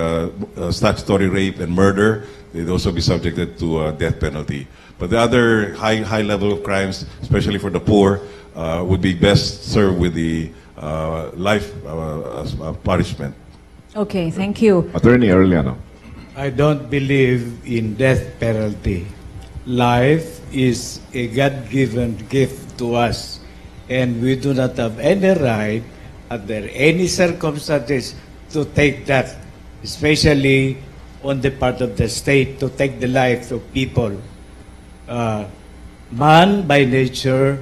statutory rape and murder, they'd also be subjected to death penalty. But the other high level of crimes, especially for the poor, would be best served with the life punishment. Okay, thank you. Attorney Arellano. I don't believe in death penalty. Life is a God-given gift to us, and we do not have any right under any circumstances to take that, especially on the part of the state to take the life of people. Man by nature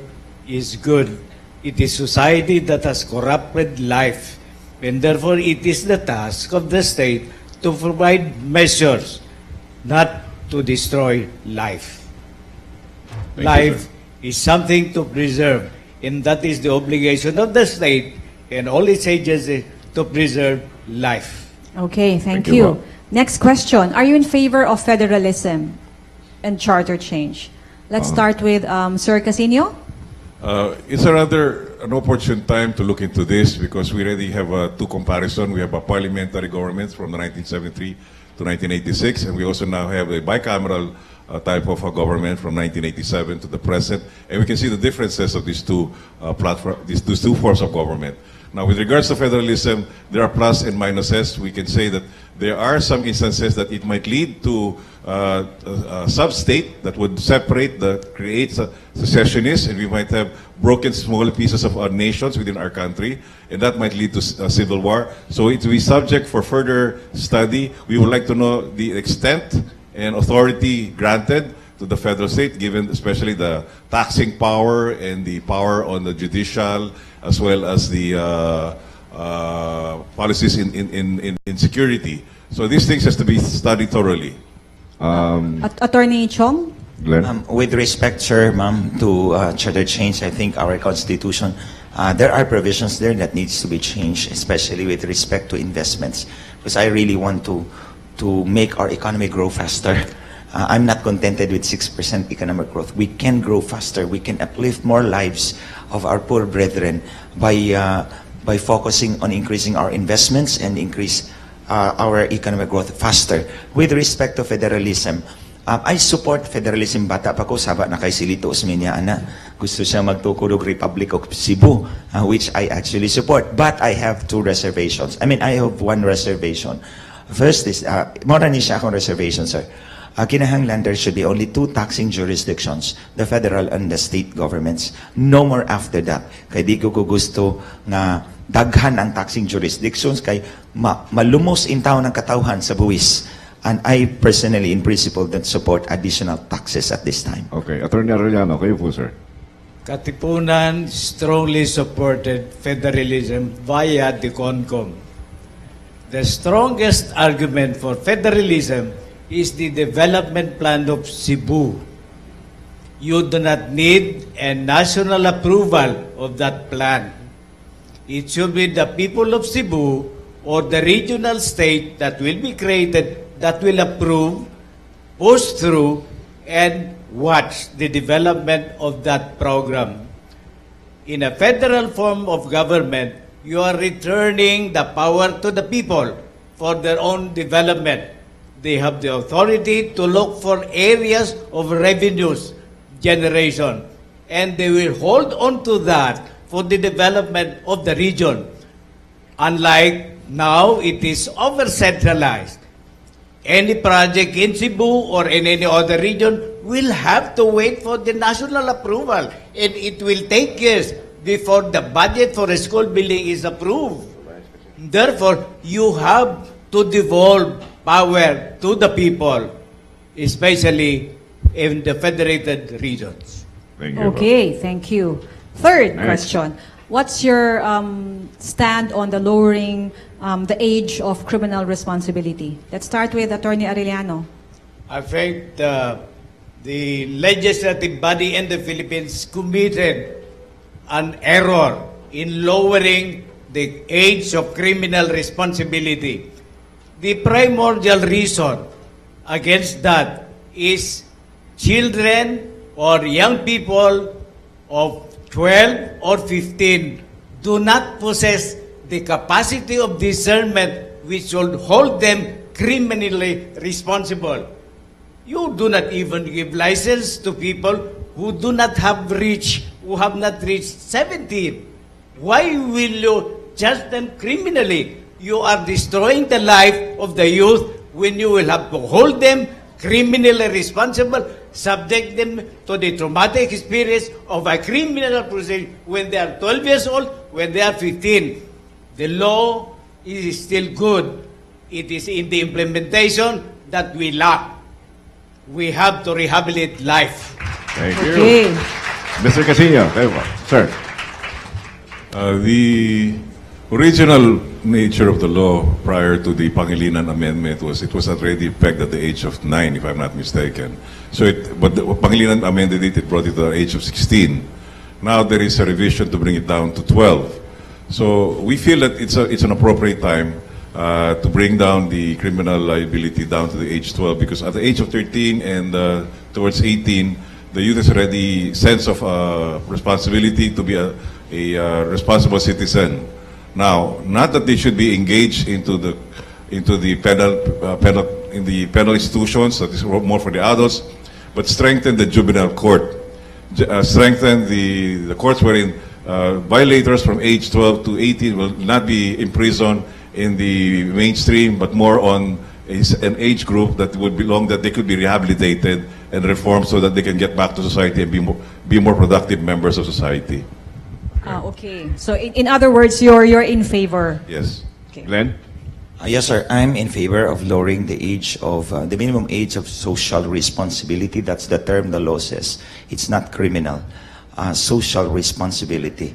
is good. It is society that has corrupted life, and therefore it is the task of the state to provide measures not to destroy life. Thank you, Life sir. Is something to preserve, and that is the obligation of the state and all its agencies to preserve life. Okay, thank Thank you, you. ma'am. Next question. Are you in favor of federalism and charter change? Let's start with Sir Casino. It's a rather an opportune time to look into this because we already have two comparison. We have a parliamentary government from 1973 to 1986, and we also now have a bicameral type of a government from 1987 to the present. And we can see the differences of these two forms of government. Now, with regards to federalism, there are plus and minuses. We can say that there are some instances that it might lead to a sub-state that would separate, that creates a secessionists, and we might have broken small pieces of our nations within our country, and that might lead to a civil war. So it will be subject for further study. We would like to know the extent and authority granted to the federal state, given especially the taxing power and the power on the judicial, as well as the policies in security. So these things has to be studied thoroughly. Attorney Chong? Glenn? With respect, sir, ma'am, to charter change, I think our constitution, there are provisions there that needs to be changed, especially with respect to investments, because I really want to make our economy grow faster. I'm not contented with 6% economic growth. We can grow faster. We can uplift more lives of our poor brethren by focusing on increasing our investments and increase our economic growth faster. With respect to federalism, I support federalism. Bata pa ko, saba na kay si Lito Osmeña, ana. Gusto siya magtukod og Republic of Cebu, which I actually support. But I have two reservations. I mean, I have one reservation. First is, mao ni siya akong reservation, sir. Kinahanglan there should be only two taxing jurisdictions, the federal and the state governments. No more after that. Kay di ko gusto nga daghan ang taxing jurisdictions kay malumos intawon ang katawhan sa buwis. And I personally, in principle, don't support additional taxes at this time. Okay. Attorney Arellano, kayo po, sir. Katipunan strongly supported federalism via the CONCOM. The strongest argument for federalism is the development plan of Cebu. You do not need a national approval of that plan. It should be the people of Cebu or the regional state that will be created that will approve, push through, and watch the development of that program. In a federal form of government, you are returning the power to the people. for their own development. They have the authority to look for areas of revenues generation. And they will hold on to that for the development of the region. Unlike now, it is over-centralized. Any project in Cebu or in any other region will have to wait for the national approval. And it will take years before the budget for a school building is approved. Therefore, you have to devolve power to the people, especially in the federated regions. Thank you. Okay, thank you. Third Next. Question. What's your stand on the lowering the age of criminal responsibility? Let's start with Attorney Arellano. I think the legislative body in the Philippines committed an error in lowering the age of criminal responsibility. The primordial reason against that is children or young people of 12 or 15 do not possess the capacity of discernment which should hold them criminally responsible. You do not even give license to people who have not reached 17. Why will you judge them criminally? You are destroying the life of the youth when you will have to hold them criminally responsible, subject them to the traumatic experience of a criminal proceeding when they are 12 years old, when they are 15. The law is still good. It is in the implementation that we lack. We have to rehabilitate life. Thank you. Okay. Mr. Casiño, kayo po. Sir. The original nature of the law prior to the Pangilinan Amendment was it was already pegged at the age of 9, if I'm not mistaken. But the Pangilinan amended it, it brought it to the age of 16. Now there is a revision to bring it down to 12. So we feel that it's an appropriate time to bring down the criminal liability down to the age 12, because at the age of 13 and towards 18, the youth is already sense of responsibility to be a responsible citizen. Now, not that they should be engaged into the penal in the penal institutions, that is more for the adults, but strengthen the juvenile court, strengthen the courts wherein violators from age 12 to 18 will not be imprisoned in the mainstream, but more on an age group that would belong, that they could be rehabilitated and reformed so that they can get back to society and be more productive members of society. Ah, okay. So in other words, you're in favor. Yes. Okay. Glenn? Yes, sir. I'm in favor of lowering the minimum age of social responsibility. That's the term the law says. It's not criminal. Social responsibility,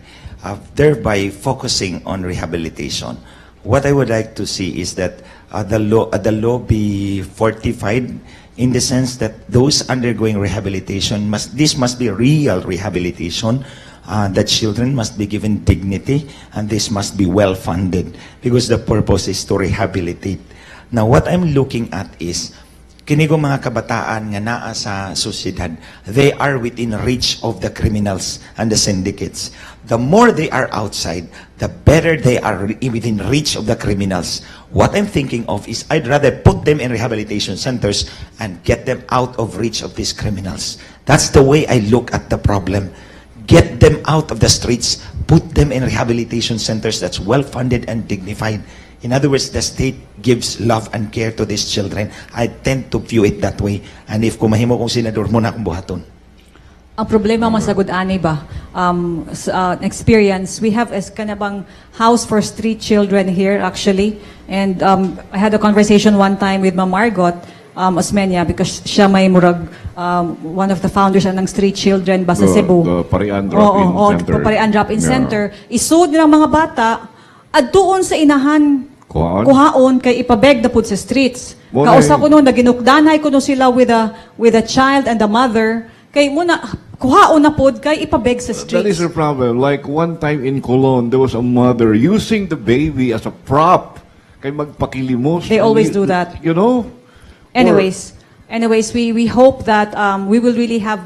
thereby focusing on rehabilitation. What I would like to see is that the law be fortified in the sense that those undergoing rehabilitation must this must be real rehabilitation, the children must be given dignity and this must be well funded because the purpose is to rehabilitate. Now, what I'm looking at is kini gong mga kabataan nga naa sa sosyedad, they are within reach of the criminals and the syndicates. The more they are outside, the better they are within reach of the criminals. What I'm thinking of is I'd rather put them in rehabilitation centers and get them out of reach of these criminals. That's the way I look at the problem. Get them out of the streets, put them in rehabilitation centers that's well funded and dignified. In other words, the state gives love and care to these children. I tend to view it that way. And if kung mahimo kong senador, mao na akong buhaton. Ang problema man sad ani ba, experience, we have as kana bang house for street children here actually. And I had a conversation one time with Ma'am Margot Osmeña because siya may murag one of the founders ng street children ba sa Cebu. The Parian Drop-In Oo, Center. Parian Drop-In Center. Isud nilang mga bata at doon sa inahan. Kuhaon? Kuhaon kay ipabeg na pud sa streets. Mo Kausa ko noon, naginukdanay ko no sila with a child and the mother. Kay muna, kuhaon na pod kay ipabeg sa That is streets. The problem. Like one time in Colon, there was a mother using the baby as a prop kay magpakilimos. They always do that. You know? Anyways, we hope that we will really have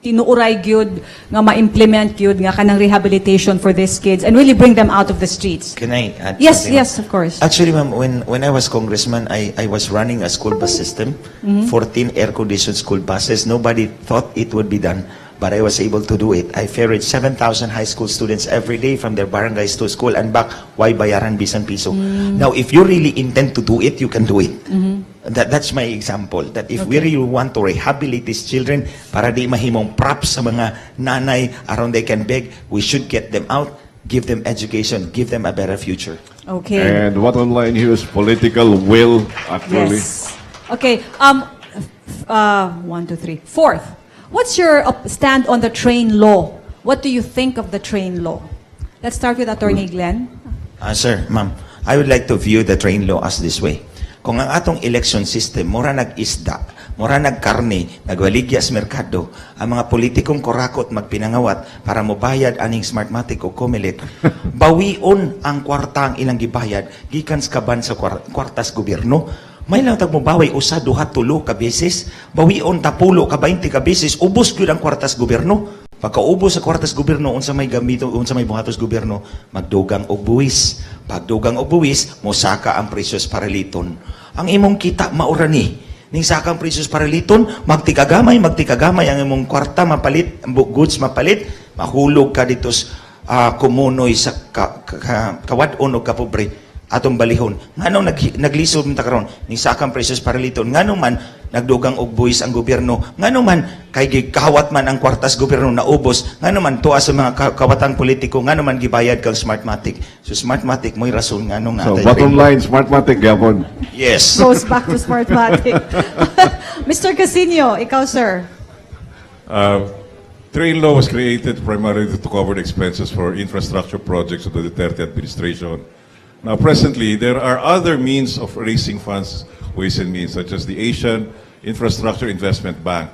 Tinuuray gyud nga ma-implement gyud nga kanang rehabilitation for these kids and really bring them out of the streets. Can I add Yes, something, ma'am? Yes, of course. Actually, ma'am, when I was congressman, I was running a school bus system, 14 air-conditioned school buses. Nobody thought it would be done, but I was able to do it. I ferried 7,000 high school students every day from their barangays to school and back. Way bayaran bisan piso? Now, if you really intend to do it, you can do it. That's my example. That if we really want to rehabilitate these children para di mahimong props sa mga nanay aron they can beg, we should get them out, give them education, give them a better future. Okay. And bottom line here is political will, actually. Yes. Okay. One, two, three. Fourth, what's your stand on the train law? What do you think of the train law? Let's start with Attorney Glenn. Sir, ma'am, I would like to view the train law as this way. Kung ang atong election system, mura nag-isda, mura nagkarne, nagwaligya sa merkado, ang mga politikong korakot magpinangawat para mobayad aning Smartmatic o Comelec, bawion ang kwarta ang ilang gibayad gikan sa kaban sa kwartas gobyerno. May lang tag mobawi usa, duha, tulo ka beses, bawion ta 10 ka 20 ka beses, ubos gyud ang kwartas gobyerno. Pagkaubos sa kwartas gobyerno, unsa may gamito, unsa may buhatos gobyerno, magdugang og buwis. Pagdugang og buwis, mosaka ang presyo sa paraliton. Ang imong kita maura ni. Ning saka ang presyo sa paraliton, magtikagamay, magtikagamay ang imong kwarta mapalit, ang goods mapalit, mahulog ka dito sa kumunoy sa kawad-on og kapobre atong balihon. Nganong naglisod man ta karon ning saka ang presyo sa paraliton? Ngano man nagdugang og buwis ang gobyerno? Ngano man kay gikawat man ang kwartas gobyerno naubos? Ngano man tuwa sa mga kawatang politiko? Ngano man gibayad kang Smartmatic? So Smartmatic mo'y rason ngano nga So, atay bottom train law. Line, Smartmatic, gyapon. Yes. Goes back to Smartmatic. Mr. Casino, ikaw, sir. Train law was created primarily to cover the expenses for infrastructure projects of the Duterte administration. Now, presently, there are other means of raising funds, ways and means, such as the Asian Infrastructure Investment Bank.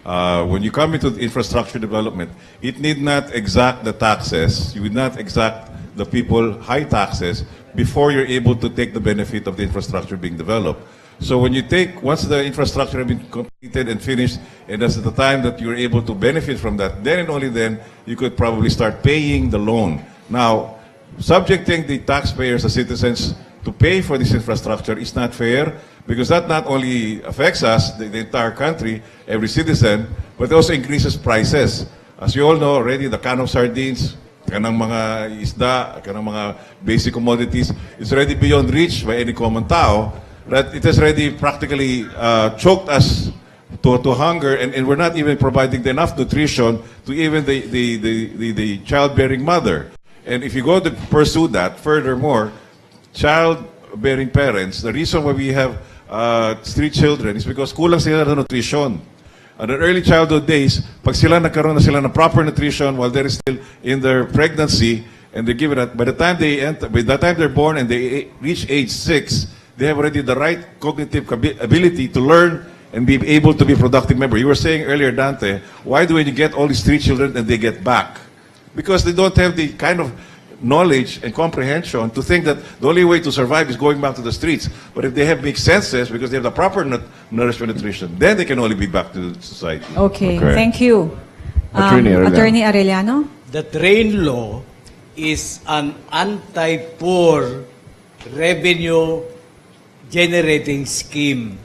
When you come into infrastructure development, it need not exact the taxes. You would not exact the people high taxes before you're able to take the benefit of the infrastructure being developed. So when you take, once the infrastructure has been completed and finished, and that's the time that you're able to benefit from that, then and only then, you could probably start paying the loan. Now, subjecting the taxpayers, the citizens, to pay for this infrastructure is not fair because that not only affects us, the entire country, every citizen, but it also increases prices. As you all know already, the can of sardines, kanang mga isda, kanang mga basic commodities, is already beyond reach by any common tao, that it has already practically choked us to hunger, and we're not even providing enough nutrition to even the childbearing mother. And if you go to pursue that, furthermore, childbearing parents, the reason why we have street children is because kulang sila sa nutrition. At the early childhood days, pag sila nagkaroon na sila ng proper nutrition while they're still in their pregnancy, and they give it at, by the time they enter, by the time they're born and they reach age 6, they have already the right cognitive ability to learn and be able to be productive member. You were saying earlier, Dante, why do when you get all these street children and they get back? Because they don't have the kind of knowledge and comprehension to think that the only way to survive is going back to the streets. But if they have mixed senses, because they have the proper nourishment, nutrition, then they can only be back to society. Okay, Okay. thank you. Attorney Arellano. Attorney Arellano? The train law is an anti-poor revenue generating scheme.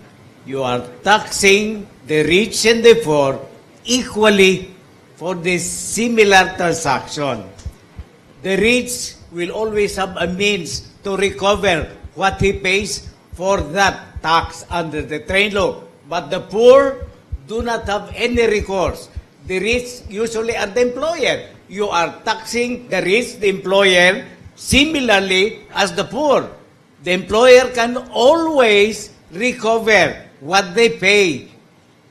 You are taxing the rich and the poor equally for this similar transaction. The rich will always have a means to recover what he pays for that tax under the train law. But the poor do not have any recourse. The rich usually are the employer. You are taxing the rich, the employer, similarly as the poor. The employer can always recover what they pay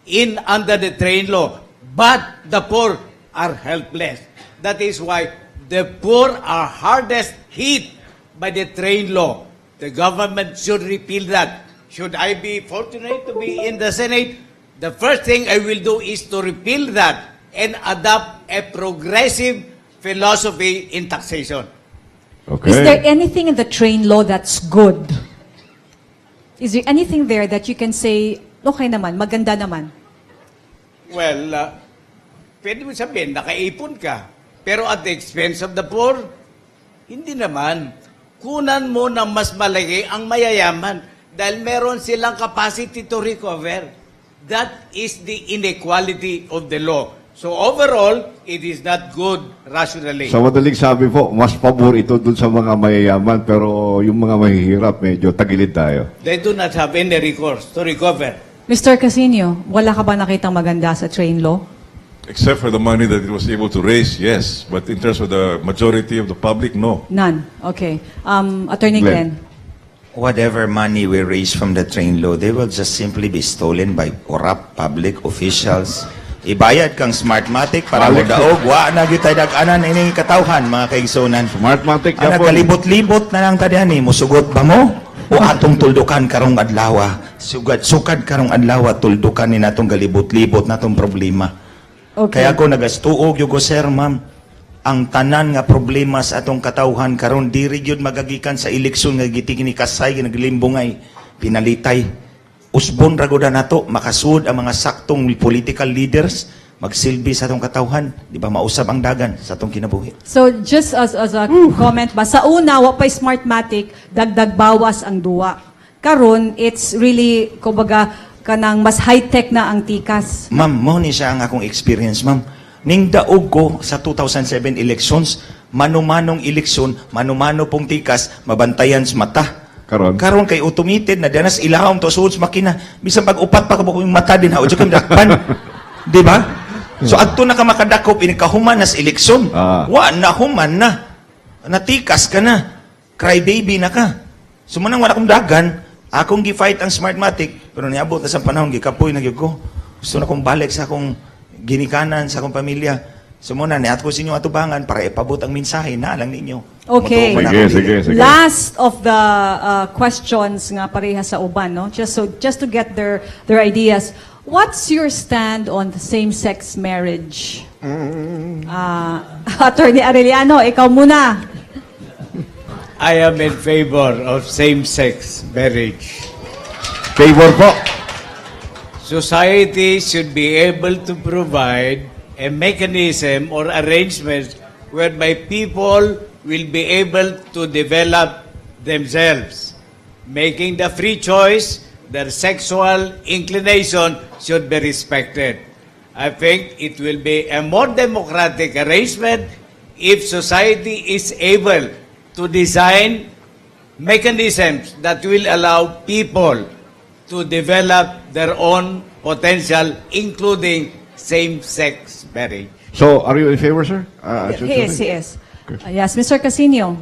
in under the train law, but the poor are helpless. That is why the poor are hardest hit by the train law. The government should repeal that. Should I be fortunate to be in the Senate, the first thing I will do is to repeal that and adopt a progressive philosophy in taxation. Okay. Is there anything in the train law that's good? Is there anything there that you can say, "Okay naman, maganda naman"? Well, Pwede mo sabihin, nakaipon ka. Pero at the expense of the poor, hindi naman. Kunan mo ng mas malaki ang mayayaman dahil meron silang capacity to recover. That is the inequality of the law. So overall, it is not good rationally. Sa madaling sabi po, mas pabor ito dun sa mga mayayaman, pero yung mga mahihirap, medyo tagilid tayo. They do not have any recourse to recover. Mr. Casino, wala ka ba nakitang maganda sa train law? Except for the money that it was able to raise, yes. But in terms of the majority of the public, no. None. Okay. Attorney Glenn. Glenn. Whatever money we raise from the train law, they will just simply be stolen by corrupt public officials. Ibayad kang Smartmatic para mo Balik. Daog. Wa na gyud tay dag-anan ining katawhan, mga kaigsunan. Smartmatic Ang yapon. nagkalibot-libot na lang ta diyan eh. Musugot ba mo? O atong tuldukan karong adlaw? Sugad, sukad karong adlaw, tuldukan ni natong galibot-libot natong problema. Okay. Kaya ako nagastuog yugo, sir, ma'am. Ang tanan nga problema sa atong katawhan karon diri gyud magagikan sa eleksyon nga gitingini kasay naglimbongay pinalitay. Usbon ra gud nato makasud ang mga saktong political leaders magsilbi sa atong katawhan, di ba mausab ang dagan sa atong kinabuhi. So just as a comment ba, sa una, wa pa'y Smartmatic, dagdag bawas ang duwa. Karon, it's really, kumbaga, kanang mas high-tech na ang tikas. Ma'am, mao ni siya ang akong experience, ma'am. Ning daog ko sa 2007 elections, mano-manong eleksyon, mano-mano pong tikas, mabantayan sa mata. Karon? Karon kay automated na danas ilahom to suod sa makina. Bisan pag upat pa ka mo yung mata din ha, o kay dakpan. Di ba? So adto na ka makadakop ini kahuman nas eleksyon. Wa na, human na. Natikas ka na. Cry baby na ka. So manang wala akong dagan, akong gi-fight ang Smartmatic, pero niabot na sa panahon gikapoy na gyud ko. Gusto na kong balik sa akong ginikanan, sa akong pamilya. So muna, niat ko sa inyong atubangan para ipabot ang mensahe na lang ninyo. Okay. Mutuo man Sige, ako sige, dili. sige. Last of the questions nga pareha sa uban, no? Just to get their ideas. What's your stand on the same-sex marriage? Attorney Arellano, ikaw muna. I am in favor of same-sex marriage. Favor po. Society should be able to provide a mechanism or arrangement whereby people will be able to develop themselves. Making the free choice, their sexual inclination should be respected. I think it will be a more democratic arrangement if society is able to design mechanisms that will allow people to develop their own potential, including same-sex marriage. So, are you in favor, sir? He is, he is. Yes, Mr. Casino.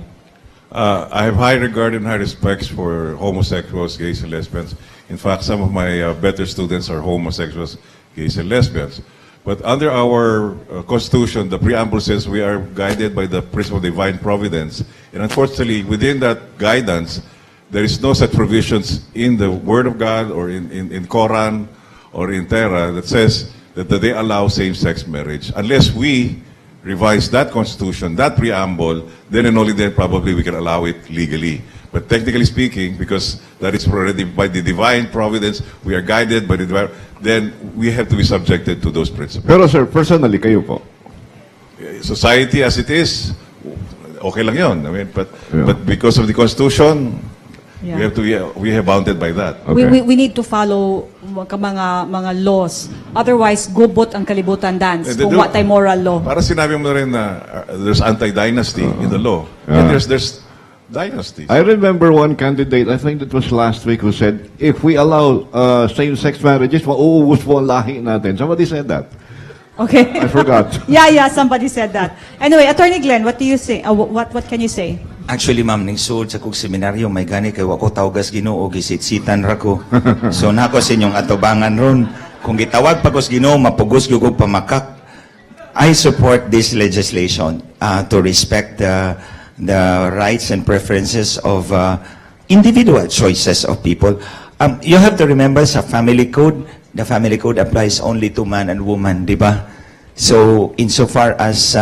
I have high regard and high respects for homosexuals, gays, and lesbians. In fact, some of my better students are homosexuals, gays, and lesbians. But under our constitution, the preamble says we are guided by the principle of divine providence. And unfortunately, within that guidance, there is no such provisions in the Word of God or in Quran or in Torah that says that they allow same-sex marriage. Unless we revise that constitution, that preamble, then and only then probably we can allow it legally. But technically speaking, because that is already by the divine providence, we are guided by the divine, then we have to be subjected to those principles. Pero sir, personally, kayo po. Society as it is, okay lang yun. I mean, but, but because of the constitution, we have to be, we have bounded by that. We need to follow mga laws. Otherwise, gubot ang kalibutan dance Eh, kung wa tay moral law. Para sinabi mo na rin na there's anti-dynasty in the law. And there's dynasties. I remember one candidate, I think that was last week, who said, if we allow same-sex marriages, mauubos po ang lahi natin. Somebody said that. Okay. I forgot. Yeah, somebody said that. Anyway, Attorney Glenn, what do you say? What can you say? Actually, ma'am, ning sulod sa kog seminaryo, may gani kay wa ko tawgas Ginoo, gisitsitan ra ko. So nako sa inyong atubangan ron. Kung gitawag pa ko sa Ginoo, mapugos gyud kog pamakak. I support this legislation to respect the rights and preferences of individual choices of people. You have to remember sa family code, the family code applies only to man and woman, di ba? So, insofar as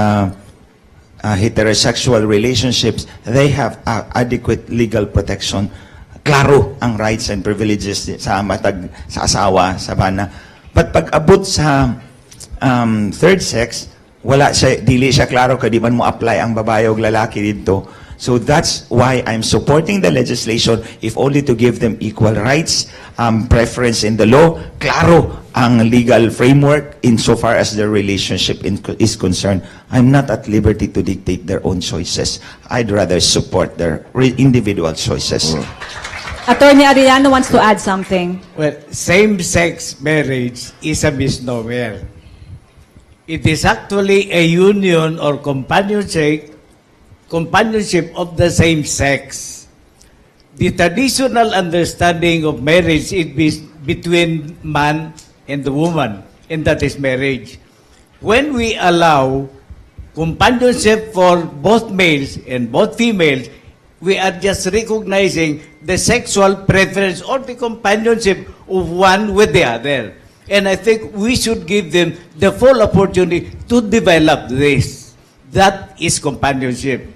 heterosexual relationships, they have adequate legal protection. Klaro ang rights and privileges sa matag sa asawa, sa bana. But pag abot sa third sex, wala siya, dili siya klaro kay di man mo apply ang babae o lalaki dito. So that's why I'm supporting the legislation, if only to give them equal rights, preference in the law, klaro ang legal framework insofar as their relationship is concerned. I'm not at liberty to dictate their own choices. I'd rather support their individual choices. Attorney Arellano wants to add something. Well, same-sex marriage is a misnomer. It is actually a union or companionship of the same sex. The traditional understanding of marriage is between man and the woman, and that is marriage. When we allow companionship for both males and both females, we are just recognizing the sexual preference or the companionship of one with the other. And I think we should give them the full opportunity to develop this. That is companionship.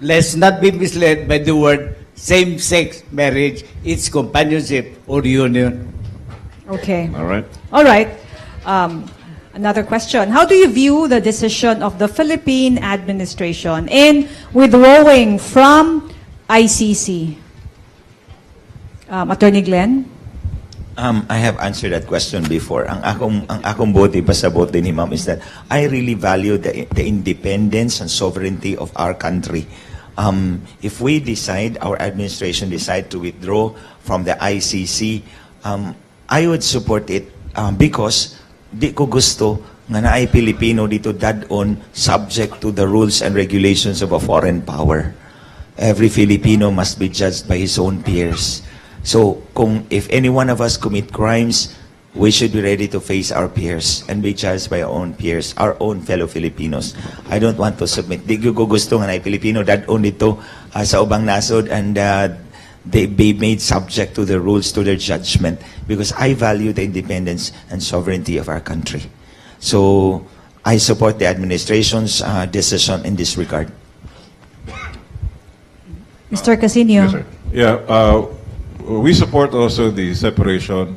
Let's not be misled by the word same-sex marriage. It's companionship or union. Okay. All right. All right. Another question. How do you view the decision of the Philippine administration in withdrawing from ICC? Attorney Glenn? I have answered that question before. Ang akong bote pasabot din ni ma'am is that I really value the independence and sovereignty of our country. If we decide, our administration decide to withdraw from the ICC, I would support it because di ko gusto nga naay Pilipino dito dad-on subject to the rules and regulations of a foreign power. Every Filipino must be judged by his own peers. So, kung if any one of us commit crimes, we should be ready to face our peers and be judged by our own peers, our own fellow Filipinos. I don't want to submit. Di ko gusto nga naay Pilipino dad-on dito sa ubang nasod and they be made subject to the rules, to their judgment, because I value the independence and sovereignty of our country. So, I support the administration's decision in this regard. Mr. Casiño. Yes, sir. Yeah, we support also the separation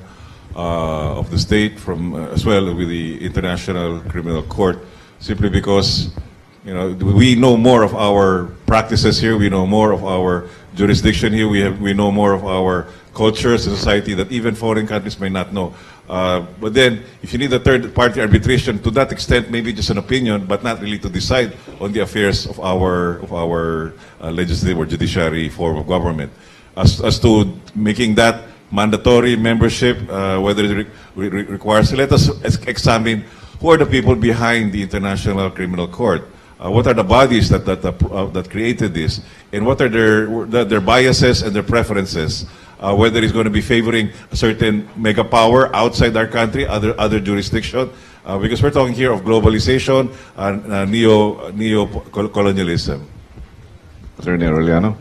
of the state from, as well with the International Criminal Court, simply because we know more of our practices here, we know more of our jurisdiction here, we know more of our cultures and society that even foreign countries may not know. But then, if you need a third-party arbitration, to that extent, maybe just an opinion, but not really to decide on the affairs of our legislative or judiciary form of government. As to making that mandatory membership, whether it requires, let us examine who are the people behind the International Criminal Court. What are the bodies that created this, and what are their biases and their preferences? Whether it's going to be favoring a certain mega power outside our country, other jurisdiction, because we're talking here of globalization and neo colonialism. Attorney Arellano?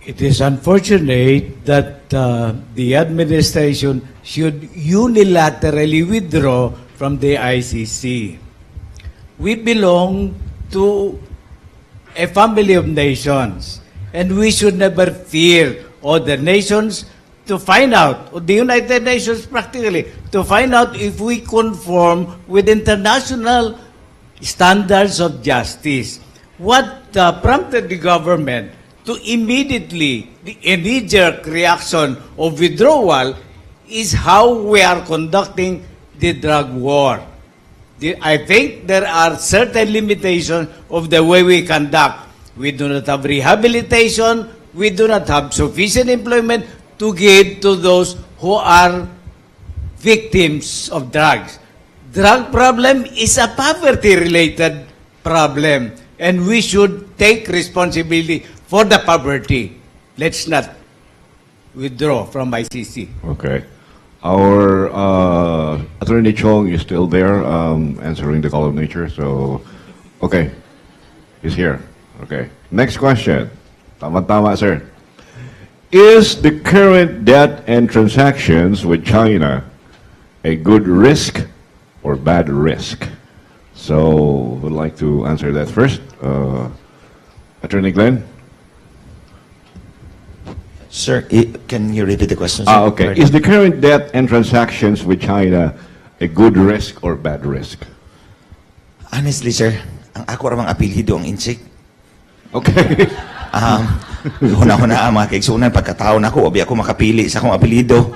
It is unfortunate that the administration should unilaterally withdraw from the ICC. We belong to a family of nations, and we should never fear other nations to find out, or the United Nations practically, to find out if we conform with international standards of justice. What prompted the government to immediately, the knee-jerk reaction of withdrawal is how we are conducting the drug war. I think there are certain limitations of the way we conduct. We do not have rehabilitation, we do not have sufficient employment to give to those who are victims of drugs. Drug problem is a poverty-related problem, and we should take responsibility for the poverty. Let's not withdraw from ICC. Okay. Our Attorney Chong is still there answering the call of nature. So, okay. He's here. Okay. Next question. Tama-tama, sir. Is the current debt and transactions with China a good risk or bad risk? So, would like to answer that first. Attorney Glenn? Sir, can you repeat the question, sir? Ah, okay. Pardon. Is the current debt and transactions with China A good risk or bad risk? Honestly, sir, ang ako ra mang apelyido ang Intsik. Huna-huna ang mga kaigsunan, pagkatao nako, abi ako makapili sa akong apelyido.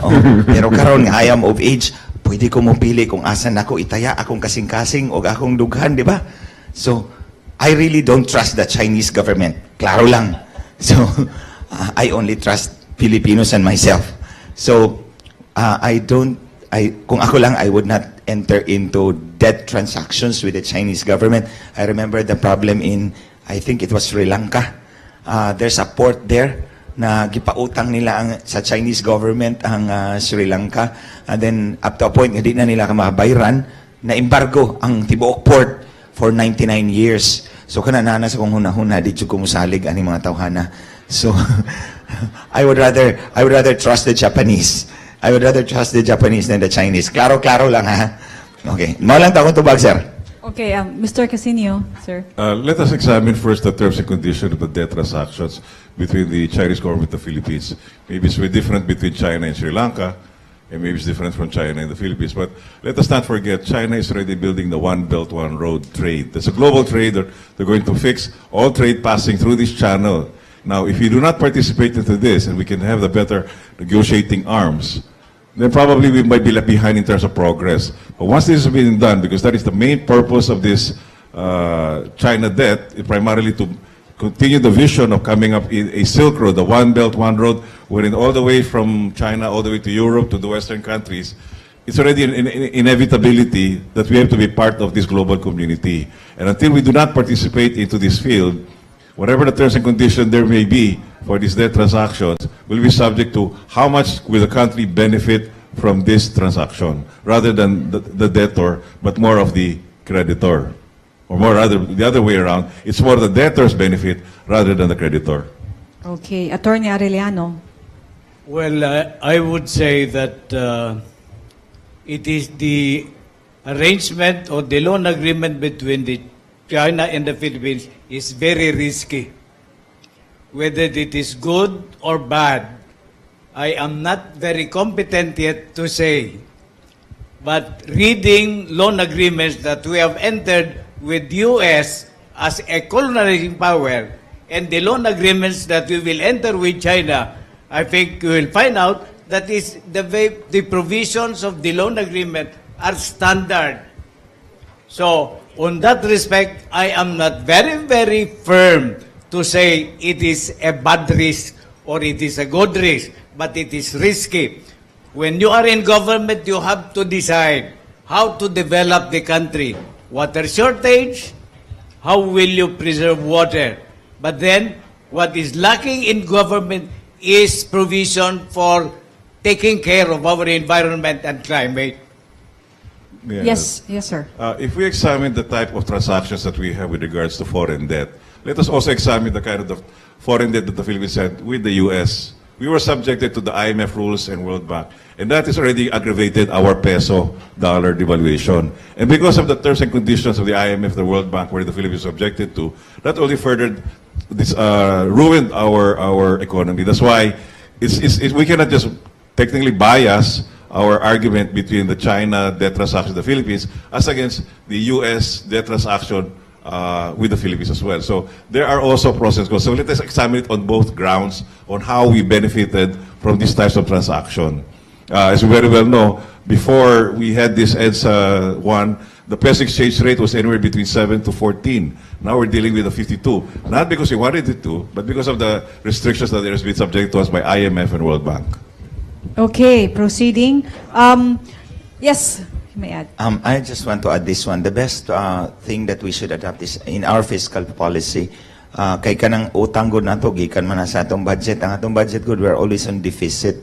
Oh, pero karon nga I am of age, pwede ko mopili kung asa nako itaya akong kasing-kasing o akong dughan, di ba? So, I really don't trust the Chinese government. Klaro lang. So, I only trust Filipinos and myself. So, I don't, I, kung ako lang, I would not enter into debt transactions with the Chinese government. I remember the problem in, I think it was Sri Lanka. There's a port there na gipautang nila ang sa Chinese government ang Sri Lanka, and then up to a point nga di na nila ka makabayran, na embargo ang tibuok port for 99 years. So kana na sa kong hunahuna, di jud ko musalig ani mga tawhana. So I would rather trust the Japanese. I would rather trust the Japanese than the Chinese. Klaro klaro lang ha. Okay, mao lang ta akong tubag, sir. Okay, Mr. Casiño, sir. Let us examine first the terms and conditions of the debt transactions between the Chinese government and the Philippines. Maybe it's very different between China and Sri Lanka, and maybe it's different from China and the Philippines. But let us not forget, China is already building the One Belt, One Road trade. That's a global trade. They're going to fix all trade passing through this channel. Now, if you do not participate into this, and we can have the better negotiating arms, then probably we might be left behind in terms of progress. But once this has been done, because that is the main purpose of this China debt, is primarily to continue the vision of coming up in a Silk Road, the One Belt, One Road, wherein all the way from China all the way to Europe, to the Western countries, it's already an inevitability that we have to be part of this global community. And until we do not participate into this field, whatever the terms and conditions there may be for these debt transactions will be subject to how much will the country benefit from this transaction, rather than the debtor, but more of the creditor. Or more rather, the other way around, it's more the debtor's benefit rather than the creditor. Okay, Attorney Arellano. Well, I would say that it is the arrangement or the loan agreement between the China and the Philippines is very risky. Whether it is good or bad, I am not very competent yet to say. But reading loan agreements that we have entered with US as a colonizing power and the loan agreements that we will enter with China, I think we will find out that is the way the provisions of the loan agreement are standard. So, on that respect, I am not very, very firm to say it is a bad risk or it is a good risk, but it is risky. When you are in government, you have to decide how to develop the country. Water shortage, how will you preserve water? But then, what is lacking in government is provision for taking care of our environment and climate. Yes, sir. If we examine the type of transactions that we have with regards to foreign debt, let us also examine the kind of the foreign debt that the Philippines had with the U.S. We were subjected to the IMF rules and World Bank, and that has already aggravated our peso-dollar devaluation. And because of the terms and conditions of the IMF, the World Bank, where the Philippines subjected to, that only furthered this, ruined our economy. That's why we cannot just technically bias our argument between the China debt transaction of the Philippines as against the U.S. debt transaction with the Philippines as well. So there are also pros and cons. So let us examine it on both grounds on how we benefited from these types of transaction. As you very well know, before we had this EDSA 1, the peso exchange rate was anywhere between 7 to 14. Now we're dealing with a 52. Not because we wanted it to, but because of the restrictions that has been subject to us by IMF and World Bank. Okay, proceeding. Yes, you may add. I just want to add this one. The best thing that we should adopt is in our fiscal policy. Kay kanang utang gud nato gikan man na sa atong budget. Ang atong budget gud, we're always on deficit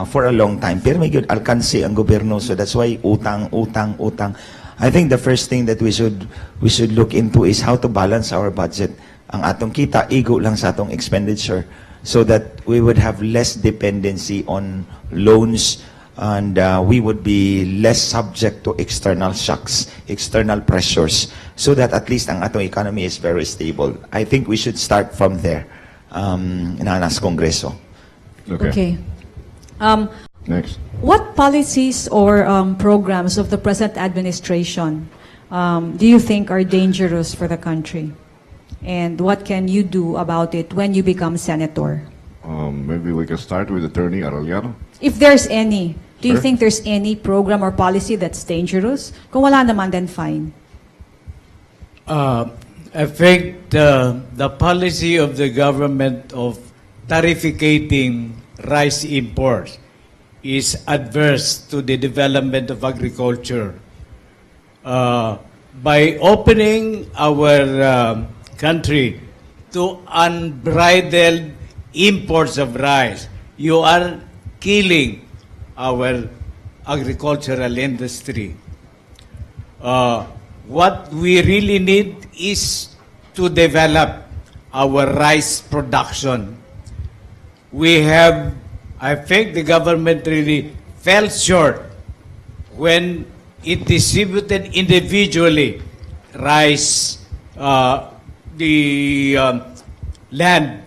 for a long time. Pero may gud alkansi ang gobyerno, so that's why utang, utang, utang. I think the first thing that we should look into is how to balance our budget. Ang atong kita igo lang sa atong expenditure so that we would have less dependency on loans and we would be less subject to external shocks, external pressures, so that at least ang atong economy is very stable. I think we should start from there na nas Kongreso. Okay. Next. What policies or programs of the present administration do you think are dangerous for the country? And what can you do about it when you become senator? Maybe we can start with Attorney Arellano. If there's any, do you Sure. think there's any program or policy that's dangerous? Kung wala naman, then fine. I think the policy of the government of tarifficating rice imports is adverse to the development of agriculture. By opening our country to unbridled imports of rice, you are killing our agricultural industry. What we really need is to develop our rice production. We have, I think the government really fell short when it distributed individually rice, the land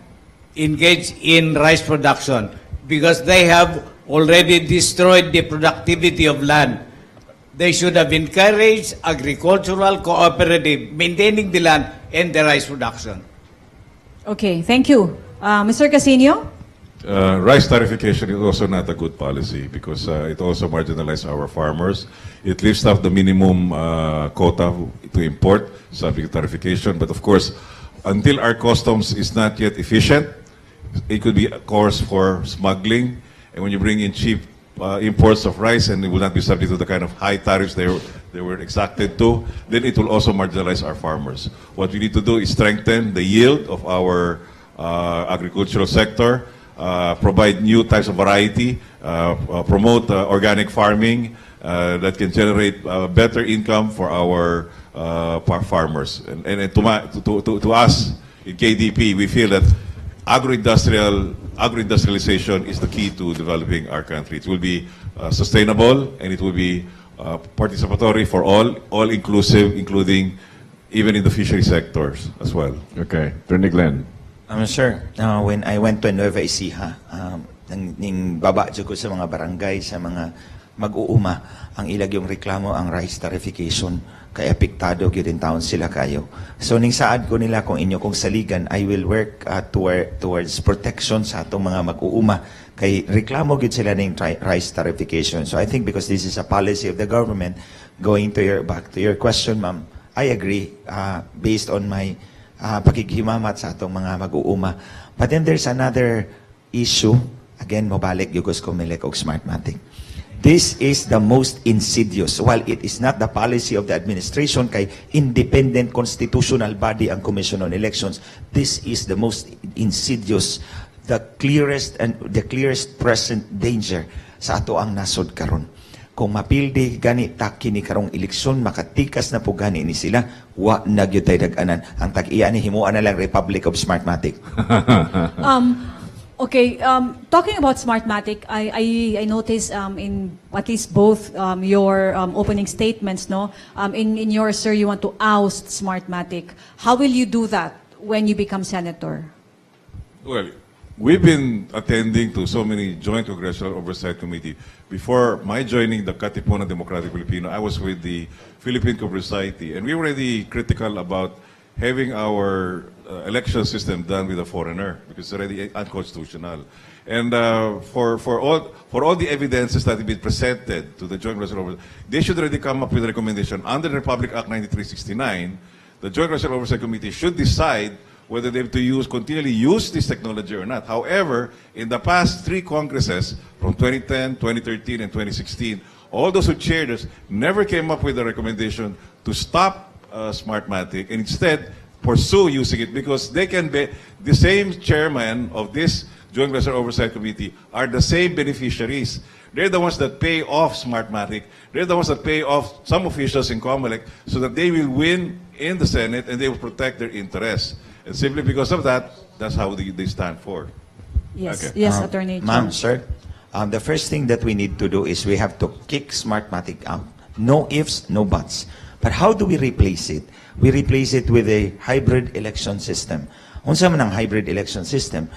engaged in rice production because they have already destroyed the productivity of land. They should have encouraged agricultural cooperative, maintaining the land and the rice production. Okay, thank you. Mr. Casino? Rice tariffication is also not a good policy because it also marginalizes our farmers. It lifts up the minimum quota to import, subject to tariffication. But of course, until our customs is not yet efficient, it could be a cause for smuggling. And when you bring in cheap imports of rice and it will not be subject to the kind of high tariffs they were exacted to, then it will also marginalize our farmers. What we need to do is strengthen the yield of our agricultural sector, provide new types of variety, promote organic farming that can generate better income for our farmers. And to us in KDP, we feel that agro-industrialization is the key to developing our country. It will be sustainable and it will be participatory for all inclusive, including even in the fishery sectors as well. Okay. Attorney Glenn. Sir, when I went to Nueva Ecija, ning baba jud ko sa mga barangay, sa mga mag-uuma, ang ilang yung reklamo ang rice tariffication kay apektado gyud in taon sila kayo. So ning saad ko nila, kung inyo kong saligan, I will work towards protection sa atong mga mag-uuma kay reklamo gyud sila ning rice tariffication. So I think because this is a policy of the government, going to your back to your question, ma'am, I agree based on my pakighimamat sa atong mga mag-uuma. But then there's another issue. Again, mobalik gyud ko sa Comelec og Smartmatic. This is the most insidious. While it is not the policy of the administration kay independent constitutional body ang Commission on Elections, this is the most insidious, the clearest present danger sa ato ang nasod karon. Kung mapildi gani ta kini karong eleksyon, makatikas na po gani ni sila, wa na gyud tay dag-anan. Ang tag-iya ni himuan na lang Republic of Smartmatic. Okay, talking about Smartmatic, I noticed in at least both your opening statements, no? In yours, sir, you want to oust Smartmatic. How will you do that when you become senator? Well, we've been attending to so many Joint Congressional Oversight Committee. Before my joining the Katipunan Democratic Filipino, I was with the Philippine Computer Society, and we were already critical about having our election system done with a foreigner because it's already unconstitutional. And for all the evidences that have been presented to the Joint Congressional Oversight, they should already come up with a recommendation under the Republic Act 9369. The Joint Congressional Oversight Committee should decide whether they have to continually use this technology or not. However, in the past three Congresses, from 2010, 2013, and 2016, all those who chaired us never came up with a recommendation to stop Smartmatic and instead pursue using it because they can be the same chairman of this Joint Congressional Oversight Committee are the same beneficiaries. They're the ones that pay off Smartmatic. They're the ones that pay off some officials in COMELEC so that they will win in the Senate and they will protect their interests. And simply because of that, that's how they stand for. Yes, Okay. yes, Attorney Ma'am, Chong. sir, the first thing that we need to do is we have to kick Smartmatic out. No ifs, no buts. But how do we replace it? We replace it with a hybrid election system. Unsa man ang hybrid election system?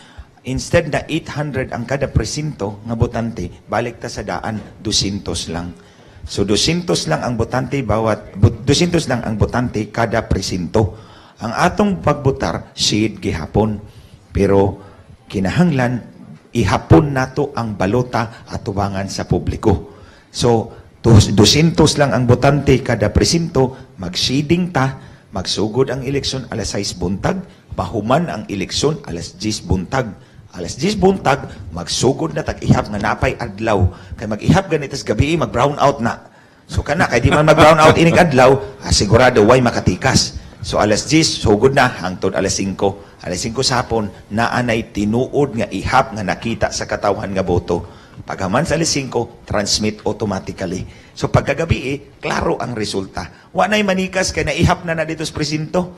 Instead na 800 ang kada presinto nga botante, balik ta sa daan, 200 lang. So 200 lang ang botante bawat 200 lang ang botante kada presinto. Ang atong pagbotar shade gihapon. Pero kinahanglan ihapon nato ang balota atubangan sa publiko. So 200 lang ang botante kada presinto, mag-shading ta, magsugod ang eleksyon alas 6 buntag, pahuman ang eleksyon alas 10 buntag. Alas 10 buntag, magsugod na tag-ihap nga napay adlaw. Kay mag-ihap ganit gabi, mag-brown out na. So kana, kay di man mag-brown out inig adlaw, sigurado way makatikas. So alas 10, sugod na, hangtod alas 5. Alas 5 sa hapon, naanay tinuod nga ihap nga nakita sa katawhan nga boto. Paghaman sa alas 5, transmit automatically. So pagkagabi eh, klaro ang resulta. Wa na'y manikas kay naihap na na dito sa presinto.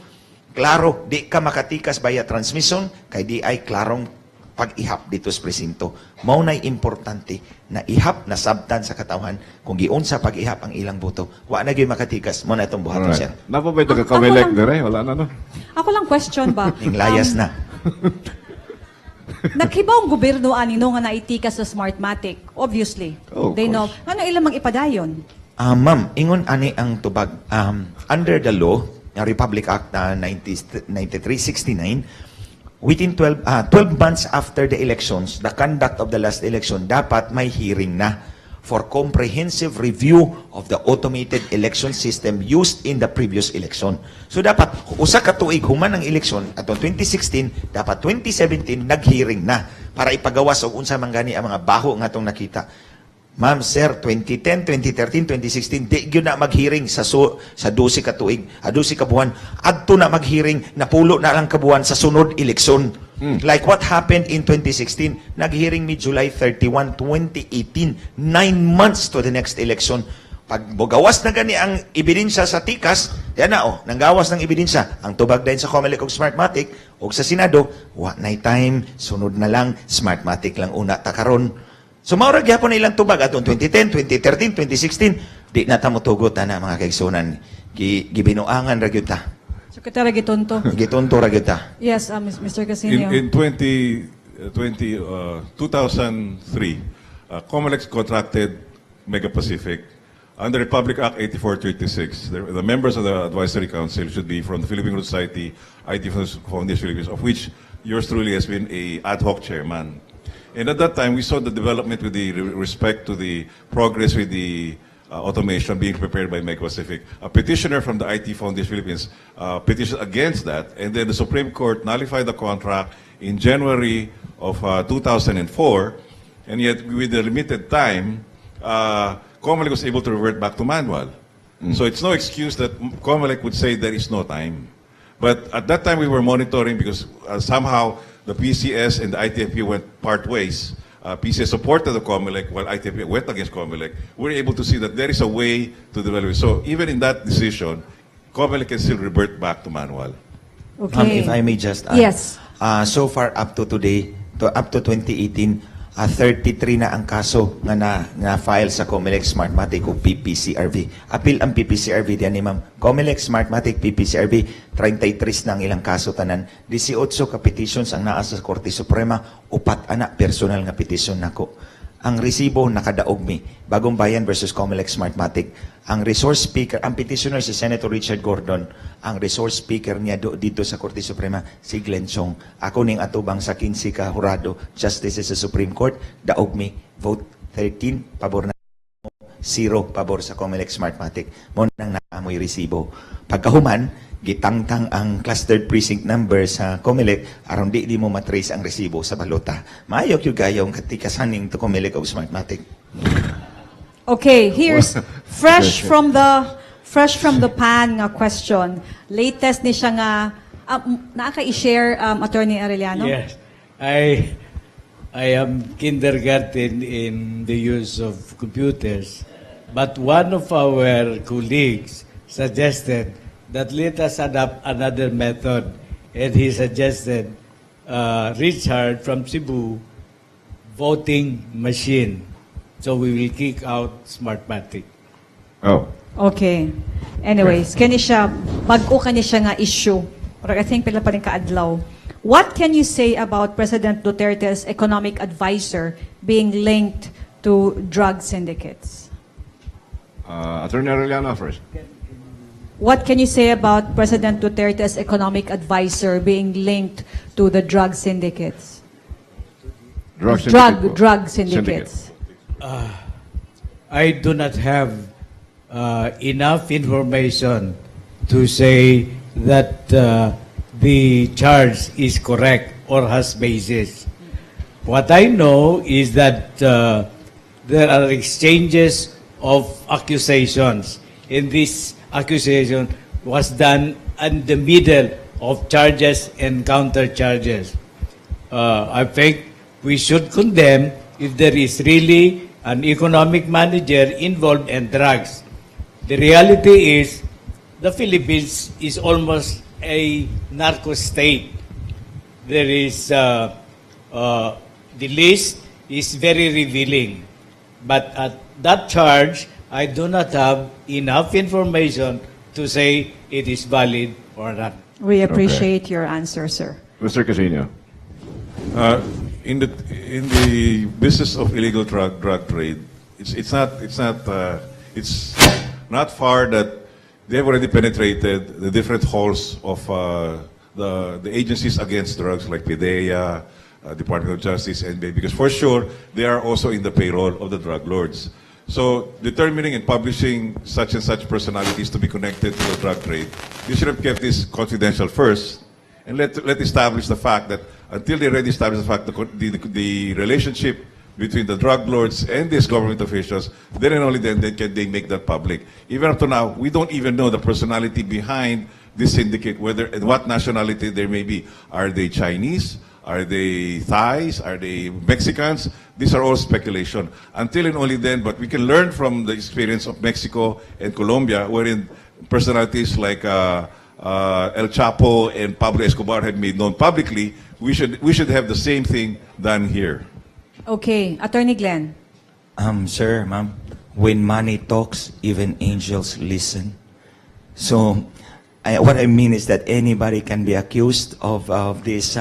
Klaro, di ka makatikas via transmission kay di ay klarong pag-ihap dito sa presinto. Mao na'y importante na ihap na sabtan sa katawhan kung giunsa pag-ihap ang ilang boto. Wa na gyud makatikas. Mao na itong buhaton, sir. Naa pa ba'y Ako taga-Comelec lang. dire? Wala na, no? Ako lang question ba? Ning layas na. Naghibaw ang gobyerno ani no nga naitikas sa Smartmatic. Obviously. Oh, of They know. course. Ngano ilang mang ipadayon? Ah, ma'am, ingon ani ang tubag. Under the law, ang Republic Act na 90 9369, within 12 months after the elections, the conduct of the last election, dapat may hearing na for comprehensive review of the automated election system used in the previous election. So dapat usa ka tuig human ang election atong 2016, dapat 2017 nag-hearing na para ipagawas og unsa man gani ang mga baho nga atong nakita. Ma'am, sir, 2010, 2013, 2016, di gyud na mag-hearing sa 12 ka tuig, 12 ka buwan. Adto na mag-hearing, napulo na lang ka buwan sa sunod eleksyon. Like what happened in 2016, nag-hearing mi July 31, 2018, 9 months to the next election. Pag bogawas na gani ang ebidensya sa tikas, yan na oh, nanggawas ng ebidensya. Ang tubag din sa COMELEC og Smartmatic og sa Senado, wa nay time, sunod na lang, Smartmatic lang una ta karon. So mao ra gyapon na ilang tubag atong 2010, 2013, 2016, di na ta motugot ana, mga kaigsunan. Gibinuangan ra gyud ta. Secretary Gitonto. Gitunto ra gyud ta. Yes, Mr. Casino. In 20, 20, 2003, COMELEC contracted Mega Pacific under Republic Act 8436. The members of the advisory council should be from the Philippine Society, IT Foundation Philippines, of which yours truly has been a ad hoc chairman. And at that time, we saw the development with the respect to the progress with the automation being prepared by Mega Pacific. A petitioner from the IT Foundation Philippines petitioned against that, and then the Supreme Court nullified the contract in January of 2004, and yet with the limited time, COMELEC was able to revert back to manual. So it's no excuse that COMELEC would say there is no time. But at that time, we were monitoring because somehow the PCS and the ITFP went part ways. PCS supported the COMELEC while ITFP went against COMELEC. We were able to see that there is a way to develop it. So even in that decision, COMELEC can still revert back to manual. Okay. Ma'am, if I may just add. Yes. So far up to today, up to 2018, 33 na ang kaso nga na file sa COMELEC, Smartmatic o PPCRV. Apil ang PPCRV diyan ni ma'am. COMELEC, Smartmatic, PPCRV, 33 na ang ilang kaso tanan. 18 ka petitions ang naa sa Korte Suprema, upat ana personal nga petisyon nako. Ang resibo nakadaog mi. Bagong Bayan versus COMELEC Smartmatic. Ang resource speaker, ang petitioner si Senator Richard Gordon. Ang resource speaker niya dito sa Korte Suprema si Glenn Chong. Ako ning atubang sa 15 ka hurado justices sa Supreme Court, daog mi, vote 13 pabor na, 0 pabor sa COMELEC Smartmatic. Mao nang naamoy resibo. Pagkahuman, gitangtang ang clustered precinct number sa COMELEC aron di mo matrace ang resibo sa balota. Maayo gyud kayo ang katikasaning to COMELEC og Smartmatic. Okay, here's fresh from the pan nga question. Latest ni siya nga naa ka i-share, Attorney Arellano? Yes. I am kindergarten in the use of computers, but one of our colleagues suggested that let us adopt another method, and he suggested Richard from Cebu voting machine. So we will kick out Smartmatic. Oh. Okay. Anyways, kani siya bag-o kani siya nga issue. Pero I think pila pa rin kaadlaw. What can you say about President Duterte's economic advisor being linked to drug syndicates? Attorney Arellano first. What can you say about President Duterte's economic advisor being linked to the drug syndicates? Drug syndicate Drug, po. drug syndicates. I do not have enough information to say that the charge is correct or has basis. What I know is that there are exchanges of accusations, and this accusation was done in the middle of charges and counter charges. I think we should condemn if there is really an economic manager involved in drugs. The reality is the Philippines is almost a narco state. There is the list is very revealing. But at that charge, I do not have enough information to say it is valid or not. We appreciate your answer, sir. Mr. Casiño. In the business of illegal drug trade, it's not far that they have already penetrated the different halls of the agencies against drugs like PDEA, Department of Justice, NBI, because for sure they are also in the payroll of the drug lords. So determining and publishing such and such personalities to be connected to the drug trade, you should have kept this confidential first and let establish the fact that until they already establish the fact the relationship between the drug lords and these government officials, then and only then can they make that public. Even up to now, we don't even know the personality behind this syndicate, whether and what nationality there may be. Are they Chinese? Are they Thais? Are they Mexicans? These are all speculation. Until and only then, but we can learn from the experience of Mexico and Colombia, wherein personalities like El Chapo and Pablo Escobar had made known publicly, we should have the same thing done here. Okay, Attorney Glenn. Sir, ma'am, when money talks, even angels listen. So, what I mean is that anybody can be accused of this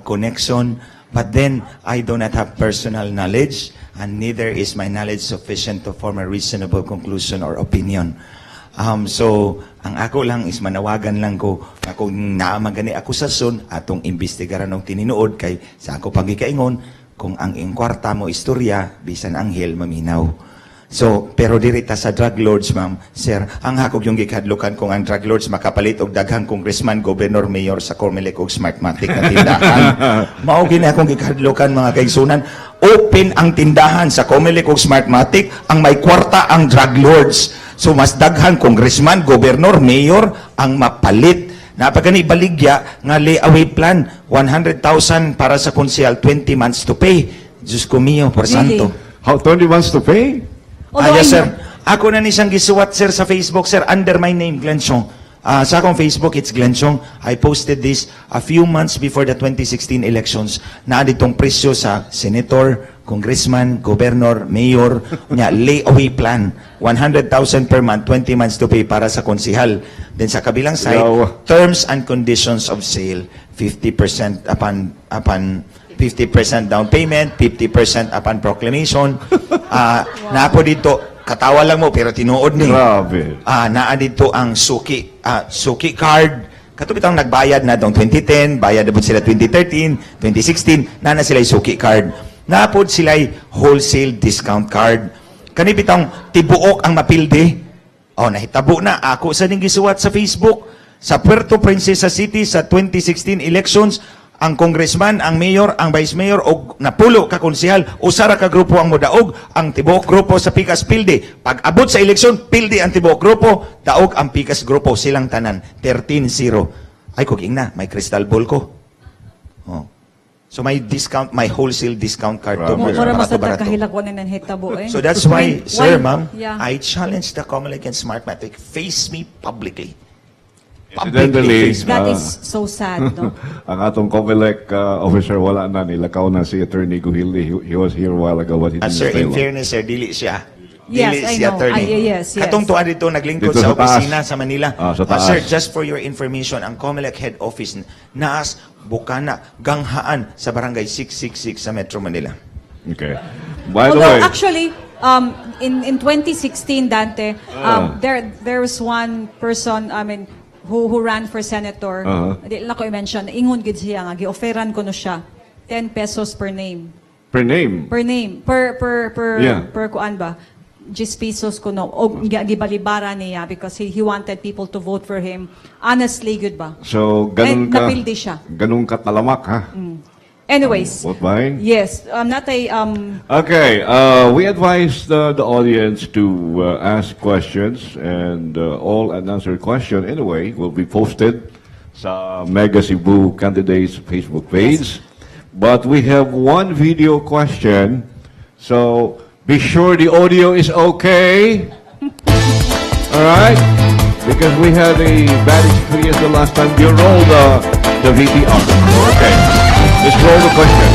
connection, but then I do not have personal knowledge, and neither is my knowledge sufficient to form a reasonable conclusion or opinion. So, ang ako lang is manawagan lang ko nga kung naa man gani akusasyon, atong imbestigaran og tinuod kay sa ako pagikaingon, kung ang iyong kwarta mo istorya, bisan anghel maminaw. So, pero diri ta sa drug lords, ma'am, sir, ang hakog yung gikadlukan kung ang drug lords makapalit og daghang congressman, governor, mayor sa Comelec og Smartmatic na tindahan. Mao gini akong gikadlukan, mga kaigsunan. Open ang tindahan sa Comelec og Smartmatic, ang may kwarta ang drug lords. So mas daghan congressman, governor, mayor ang mapalit. Napagani baligya nga layaway plan, 100,000 para sa konsehal, 20 months to pay. Diyos ko mio, por Really? santo. How, 20 months to pay? Although Ah, yes, sir. Ako na ni siyang gisuwat, sir, sa Facebook, sir, under my name, Glenn Chong. Ah, sa akong Facebook, it's Glenn Chong. I posted this a few months before the 2016 elections. Naa ditong presyo sa senator, congressman, governor, mayor, nya layaway plan. 100,000 per month, 20 months to pay para sa konsihal. Then sa kabilang side, Yawa. Terms and conditions of sale, 50% upon 50% down payment, 50% upon proclamation. Ah, naa po dito, katawa lang mo pero tinuod ni. Grabe. Ah, naa dito ang suki card. Kato bitang nagbayad na dong 2010, bayad na pud sila 2013, 2016, naa na sila suki card. Naa pod sila wholesale discount card. Kani bitang tibuok ang mapildi. Oh, nahitabo na ako sa ning gisuwat sa Facebook sa Puerto Princesa City sa 2016 elections, ang congressman, ang mayor, ang vice mayor og napulo ka konsehal, usa ra ka grupo ang modaog, ang tibuok grupo sa Pikas pildi. Pag abot sa eleksyon, pildi ang tibuok grupo, daog ang Pikas grupo, silang tanan 13-0. Ay kog ingna, may crystal ball ko. Oh. So may discount, may wholesale discount card to. Grabe. Mura mas Barato-barato. kahilak wa ni hitabo eh. So that's why, sir, ma'am, I challenge the Comelec and Smartmatic, face me publicly. Incidentally, Publicly face me. That Ah. is so sad, no? Ang atong Comelec officer, wala na, nilakaw na si Attorney Gohilde. He was here a while ago, but he didn't Sir, stay in long. Fairness, sir, dili siya. Yes, Dili I si know. attorney. Ay, yes. Katong tuwa dito naglingkod Dito sa sa taas. opisina sa Manila. Ah, sa taas. Sir, just for your information, ang COMELEC head office naas Bukana, Ganghaan sa Barangay 666 sa Metro Manila. Okay. By the Although way, actually, in 2016, Dante, there was one person, I mean, who ran for senator. Di lang ko i-mention. Ingon gid siya nga gi-offeran ko no siya 10 pesos per name. Per name. Per name, per per per per kuan ba? 10 pesos kuno o gibalibara niya because he wanted people to vote for him. Honestly, good ba? So, ganun Eh, ka. napildi siya. Ganun ka talamak, ha? Anyways. Vote buying? Yes, not a Okay, we advise the audience to ask questions, and all unanswered question, anyway, will be posted sa Mega Cebu Candidates Facebook page. But we have one video question, so be sure the audio is okay. All right? Because we had a bad experience the last time. You roll the VTR. Okay. Let's roll the question.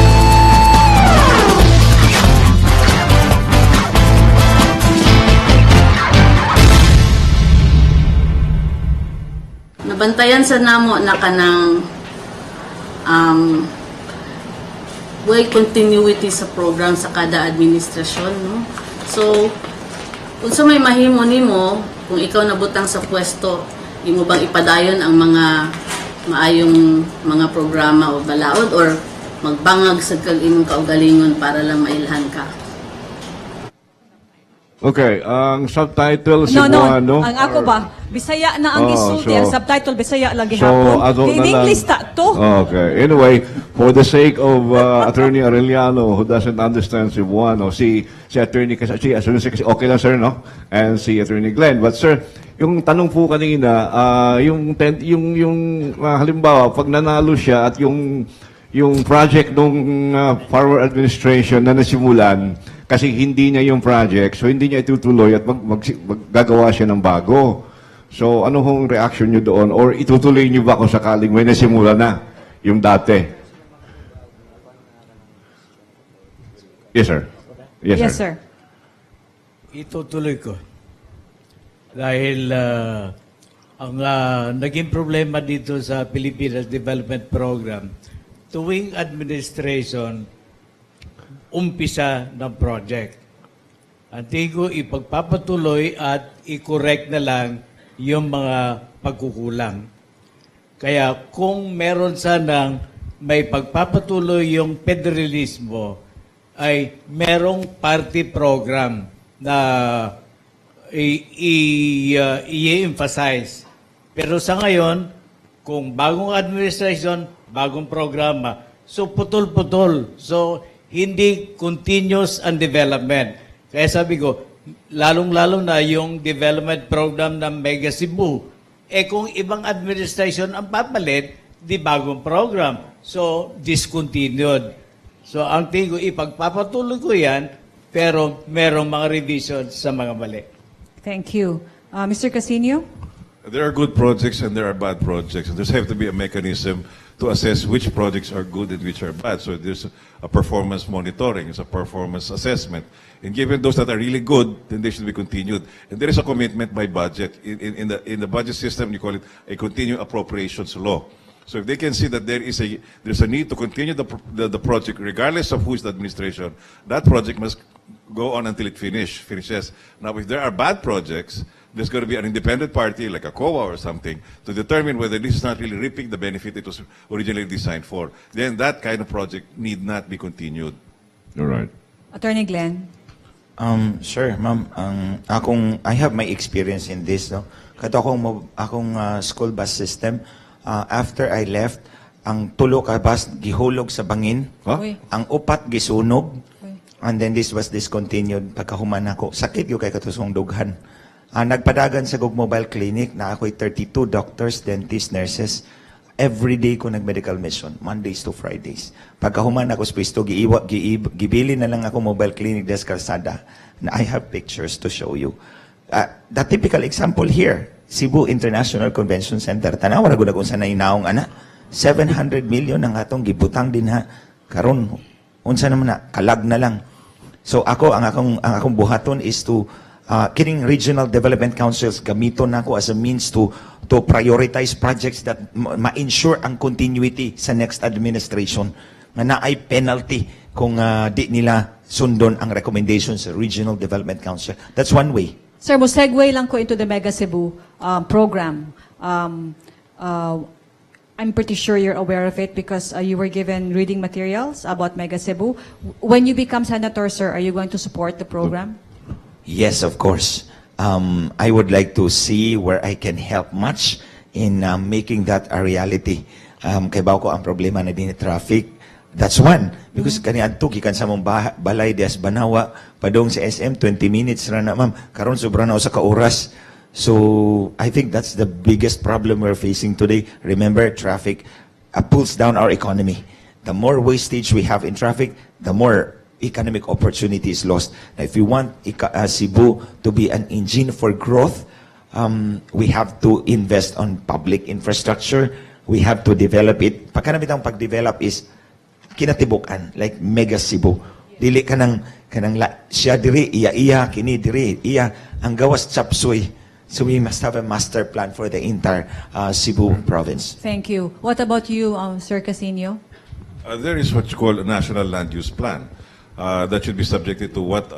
Nabantayan sa namo na kanang way continuity sa program sa kada administrasyon, no? So unsa may mahimo nimo kung ikaw nabutang sa pwesto, imo bang ipadayon ang mga maayong mga programa o balaod or magbangag sa kag imong kaugalingon para lang mailhan ka? Okay, ang subtitle No. Cebuano. Ang ako ba, Bisaya na ang Oh, gisulti, ang subtitle Bisaya lagi So, hapon. ato In na lang. English ta to. Okay. Anyway, for the sake of Attorney Arellano, who doesn't understand Cebuano, si Attorney kasi, si, okay lang, sir, no? And si Attorney Glenn. But sir, yung tanong po kanina, yung halimbawa, pag nanalo siya at yung project nung former administration na nasimulan, kasi hindi niya yung project, so hindi niya itutuloy at maggagawa siya ng bago. So, ano hong reaction niyo doon? Or itutuloy niyo ba kung sakaling may nasimula na yung dati? Yes, sir. Yes, Yes, sir. sir. Itutuloy ko. Dahil ang naging problema dito sa Pilipinas Development Program, tuwing administration, umpisa ng project. Ang tingin ko, ipagpapatuloy at i-correct na lang yung mga pagkukulang. Kaya kung meron sanang may pagpapatuloy yung federalismo, ay merong party program na i-emphasize. Pero sa ngayon, kung bagong administration, bagong programa, so putol-putol. So hindi continuous ang development. Kaya sabi ko, lalong-lalo na yung development program ng Mega Cebu. Eh kung ibang administration ang papalit, di bagong program. So, discontinued. So, ang tingin ko, ipagpapatuloy ko yan, pero merong mga revisions sa mga mali. Thank you. Mr. Casino? There are good projects and there are bad projects. And there's have to be a mechanism to assess which projects are good and which are bad. So there's a performance monitoring, it's a performance assessment. And given those that are really good, then they should be continued. And there is a commitment by budget. In the budget system, you call it a continuing appropriations law. So if they can see that there's a need to continue the project, regardless of who is the administration, that project must go on until it finishes. Now, if there are bad projects, there's going to be an independent party like a COA or something to determine whether this is not really reaping the benefit it was originally designed for. Then that kind of project need not be continued. All right. Attorney Glenn? Sir, ma'am, ang akong I have my experience in this, no. Kato akong school bus system, after I left, ang tulo ka bus gihulog sa bangin. Huh? Uy. Ang upat gisunog. Uy. And then this was discontinued pagkahuman ako. Sakit gyud kay katusong dughan. Nagpadagan sa kog mobile clinic na ako'y 32 doctors, dentists, nurses. Every day ko nag-medical mission, Mondays to Fridays. Pagkahuman ako sa pwesto, giiwa, giib, gibili na lang ako mobile clinic des kalsada na I have pictures to show you. The typical example here, Cebu International Convention Center. Tanawa na gud kung sa nainaong ana. 700 million ang atong gibutang din ha. Karon unsa naman na, kalag na lang. So ako, ang akong buhaton is to kining regional development councils, gamiton nako as a means to prioritize projects that ma-ensure ang continuity sa next administration, nga naay penalty kung di nila sundon ang recommendations sa Regional Development Council. That's one way. Sir, mo segue lang ko into the Mega Cebu program. I'm pretty sure you're aware of it because you were given reading materials about Mega Cebu. When you become senator, sir, are you going to support the program? Yes, of course. I would like to see where I can help much in making that a reality. Kay ko ang problema na din traffic. That's one. Because kani adto gikan sa among balay dias Banawa padung sa SM, 20 minutes ra na, ma'am. Karon sobra na usa ka oras. So I think that's the biggest problem we're facing today. Remember, traffic pulls down our economy. The more wastage we have in traffic, the more economic opportunity is lost. Now, if we want Cebu to be an engine for growth, we have to invest on public infrastructure. We have to develop it. Pagka ang pag-develop is kinatibuk-an, like Mega Cebu. Dili kanang la, siya diri, iya iya, kini diri, iya, ang gawas chapsuy. So we must have a master plan for the entire Cebu province. Thank you. What about you, Sir Casiño? There is what you call a national land use plan that should be subjected to what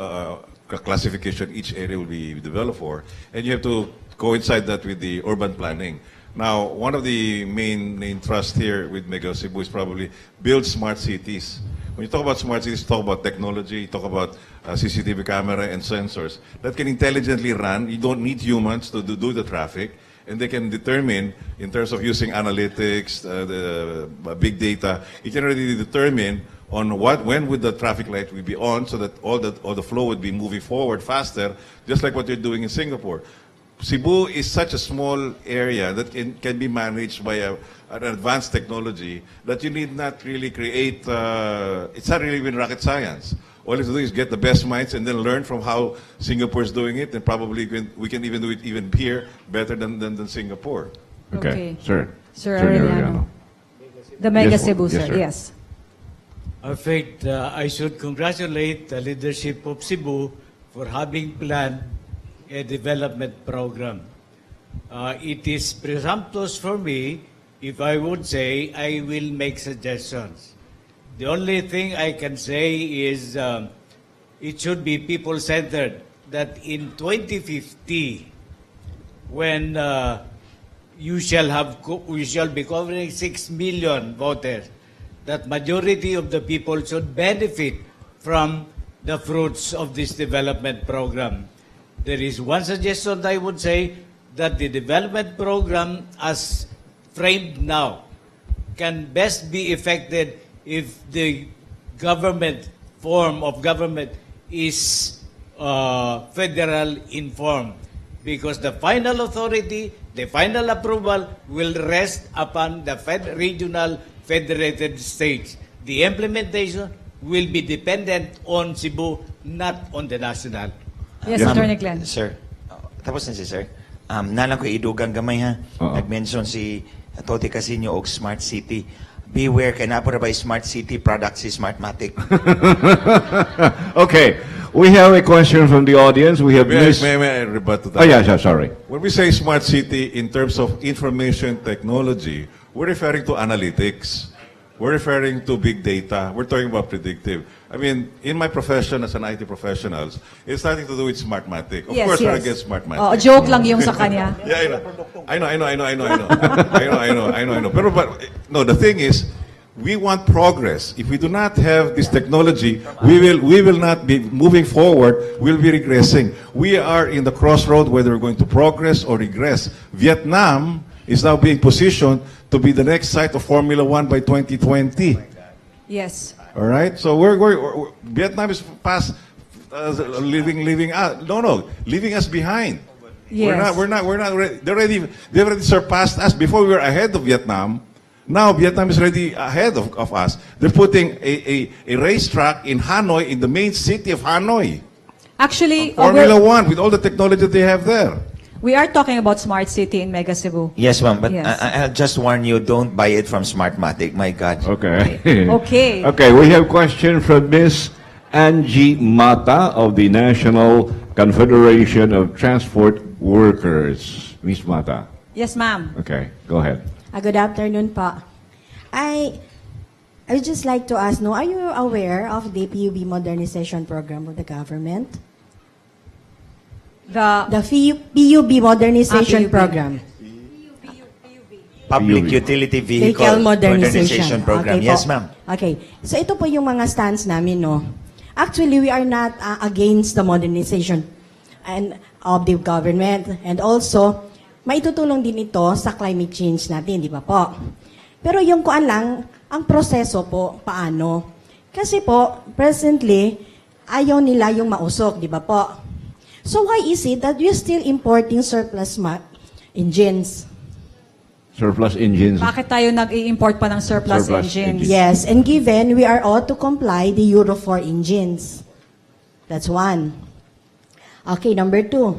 classification each area will be developed for, and you have to coincide that with the urban planning. Now, one of the main thrust here with Mega Cebu is probably build smart cities. When you talk about smart cities, you talk about technology, you talk about CCTV camera and sensors that can intelligently run. You don't need humans to do the traffic, and they can determine in terms of using analytics, the big data, it can already determine on what when would the traffic light will be on so that all the flow would be moving forward faster, just like what they're doing in Singapore. Cebu is such a small area that can be managed by an advanced technology that you need not really create, it's not really even rocket science. All you have to do is get the best minds and then learn from how Singapore is doing it, and probably we can even do it even here better than Singapore. Okay. Okay. Sir. Sir Attorney Arellano. The Mega Yes, Cebu, yes, sir. Sir. Yes. In fact, I should congratulate the leadership of Cebu for having planned a development program. It is presumptuous for me if I would say I will make suggestions. The only thing I can say is it should be people-centered, that in 2050, when you shall have we shall be covering 6 million voters, that majority of the people should benefit from the fruits of this development program. There is one suggestion I would say, that the development program as framed now can best be effected if the government form of government is federal in form, because the final authority, the final approval will rest upon the regional federated states. The implementation will be dependent on Cebu, not on the national. Yes, Yes, Attorney Glenn. Sir, tapos na si sir. Naa lang ko idugang gamay ha. Oo. Nag-mention si Toty Casiño og Smart City. Beware kay naa ba Smart City product si Smartmatic. Okay. We have a question from the audience. We have Miss. May I rebut to that? Oh, yeah, sorry. When we say smart city in terms of information technology, we're referring to analytics. We're referring to big data. We're talking about predictive. I mean, in my profession as an IT professionals, it's nothing to do with Smartmatic. Of course, we're against Smartmatic. Oh, joke lang yung sa kanya. Yeah, I know. I know, I know, I know, I know, I know. I know, I know, I know, I know. Pero, but, no, the thing is, we want progress. If we do not have this technology, we will not be moving forward. We'll be regressing. We are in the crossroad whether we're going to progress or regress. Vietnam is now being positioned to be the next site of Formula One by 2020. All right. So Vietnam is past leaving us. No, leaving us behind. We're not. We're not. We're not. They're already surpassed us. Before, we were ahead of Vietnam. Now Vietnam is already ahead of us. They're putting a racetrack in Hanoi, in the main city of Hanoi. Actually, Formula One with all the technology that they have there. We are talking about smart city in Mega Cebu. Yes, ma'am. But I'll just warn you, don't buy it from Smartmatic. My God. Okay. Okay. Okay, we have question from Miss Angie Mata of the National Confederation of Transport Workers. Miss Mata. Yes, ma'am. Okay, go ahead. Good afternoon po. I would just like to ask, no, are you aware of the PUV modernization program of the government? The The PUV modernization Ah, PUB. Program. Public PUV. Utility Vehicle Vehicle Modernization. Program. Okay Yes, po. ma'am. Okay. So ito po yung mga stance namin, no. Actually, we are not against the modernization and of the government. And also, maitutulong din ito sa climate change natin, di ba po? Pero yung kuan lang, ang proseso po, paano? Kasi po, presently, ayaw nila yung mausok, di ba po? So why is it that we're still importing surplus engines? Surplus engines. Bakit tayo nag-i-import pa ng surplus, Surplus engines? engines. Yes, and given we are all to comply the Euro 4 engines. That's one. Okay, number two.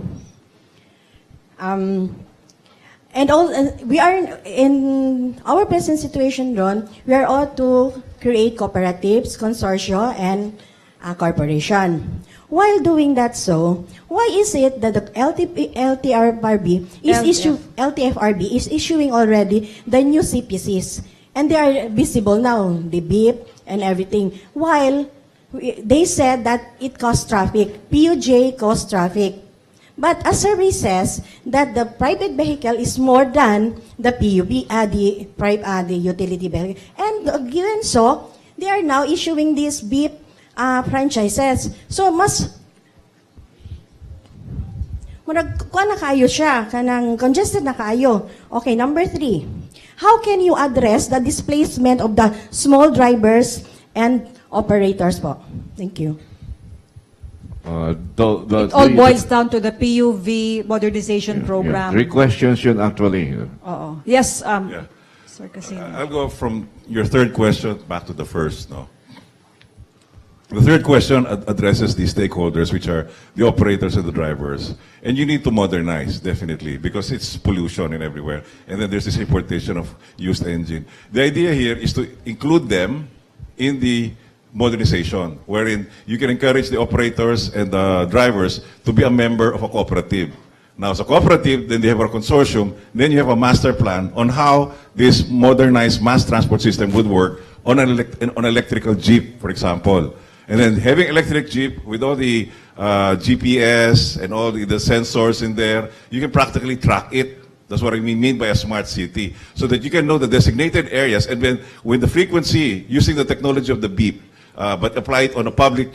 And all we are in our present situation, Ron, we are all to create cooperatives, consortia, and corporation. While doing that so, why is it that the LTP, LTRB is LTF. issue, LTFRB is issuing already the new CPCs? And they are visible now, the beep and everything. While they said that it caused traffic, PUJ caused traffic. But a survey says that the private vehicle is more than the PUB, the utility vehicle. And given so, they are now issuing these beep franchises. So mas murag kuan na kaayo siya, kanang congested na kaayo. Okay, number three. How can you address the displacement of the small drivers and operators po? Thank you. The It all boils down to the PUV modernization program. Yeah, three questions yun actually. Oo. Yes, Sir Casino. I'll go from your third question back to the first, no? The third question addresses the stakeholders, which are the operators and the drivers. And you need to modernize, definitely, because it's pollution in everywhere. And then there's this importation of used engine. The idea here is to include them in the modernization, wherein you can encourage the operators and the drivers to be a member of a cooperative. Now, as a cooperative, then they have a consortium, then you have a master plan on how this modernized mass transport system would work on electrical jeep, for example. And then having electric jeep with all the GPS and all the sensors in there, you can practically track it. That's what I mean by a smart city. So that you can know the designated areas and then with the frequency, using the technology of the beep, but apply it on a public,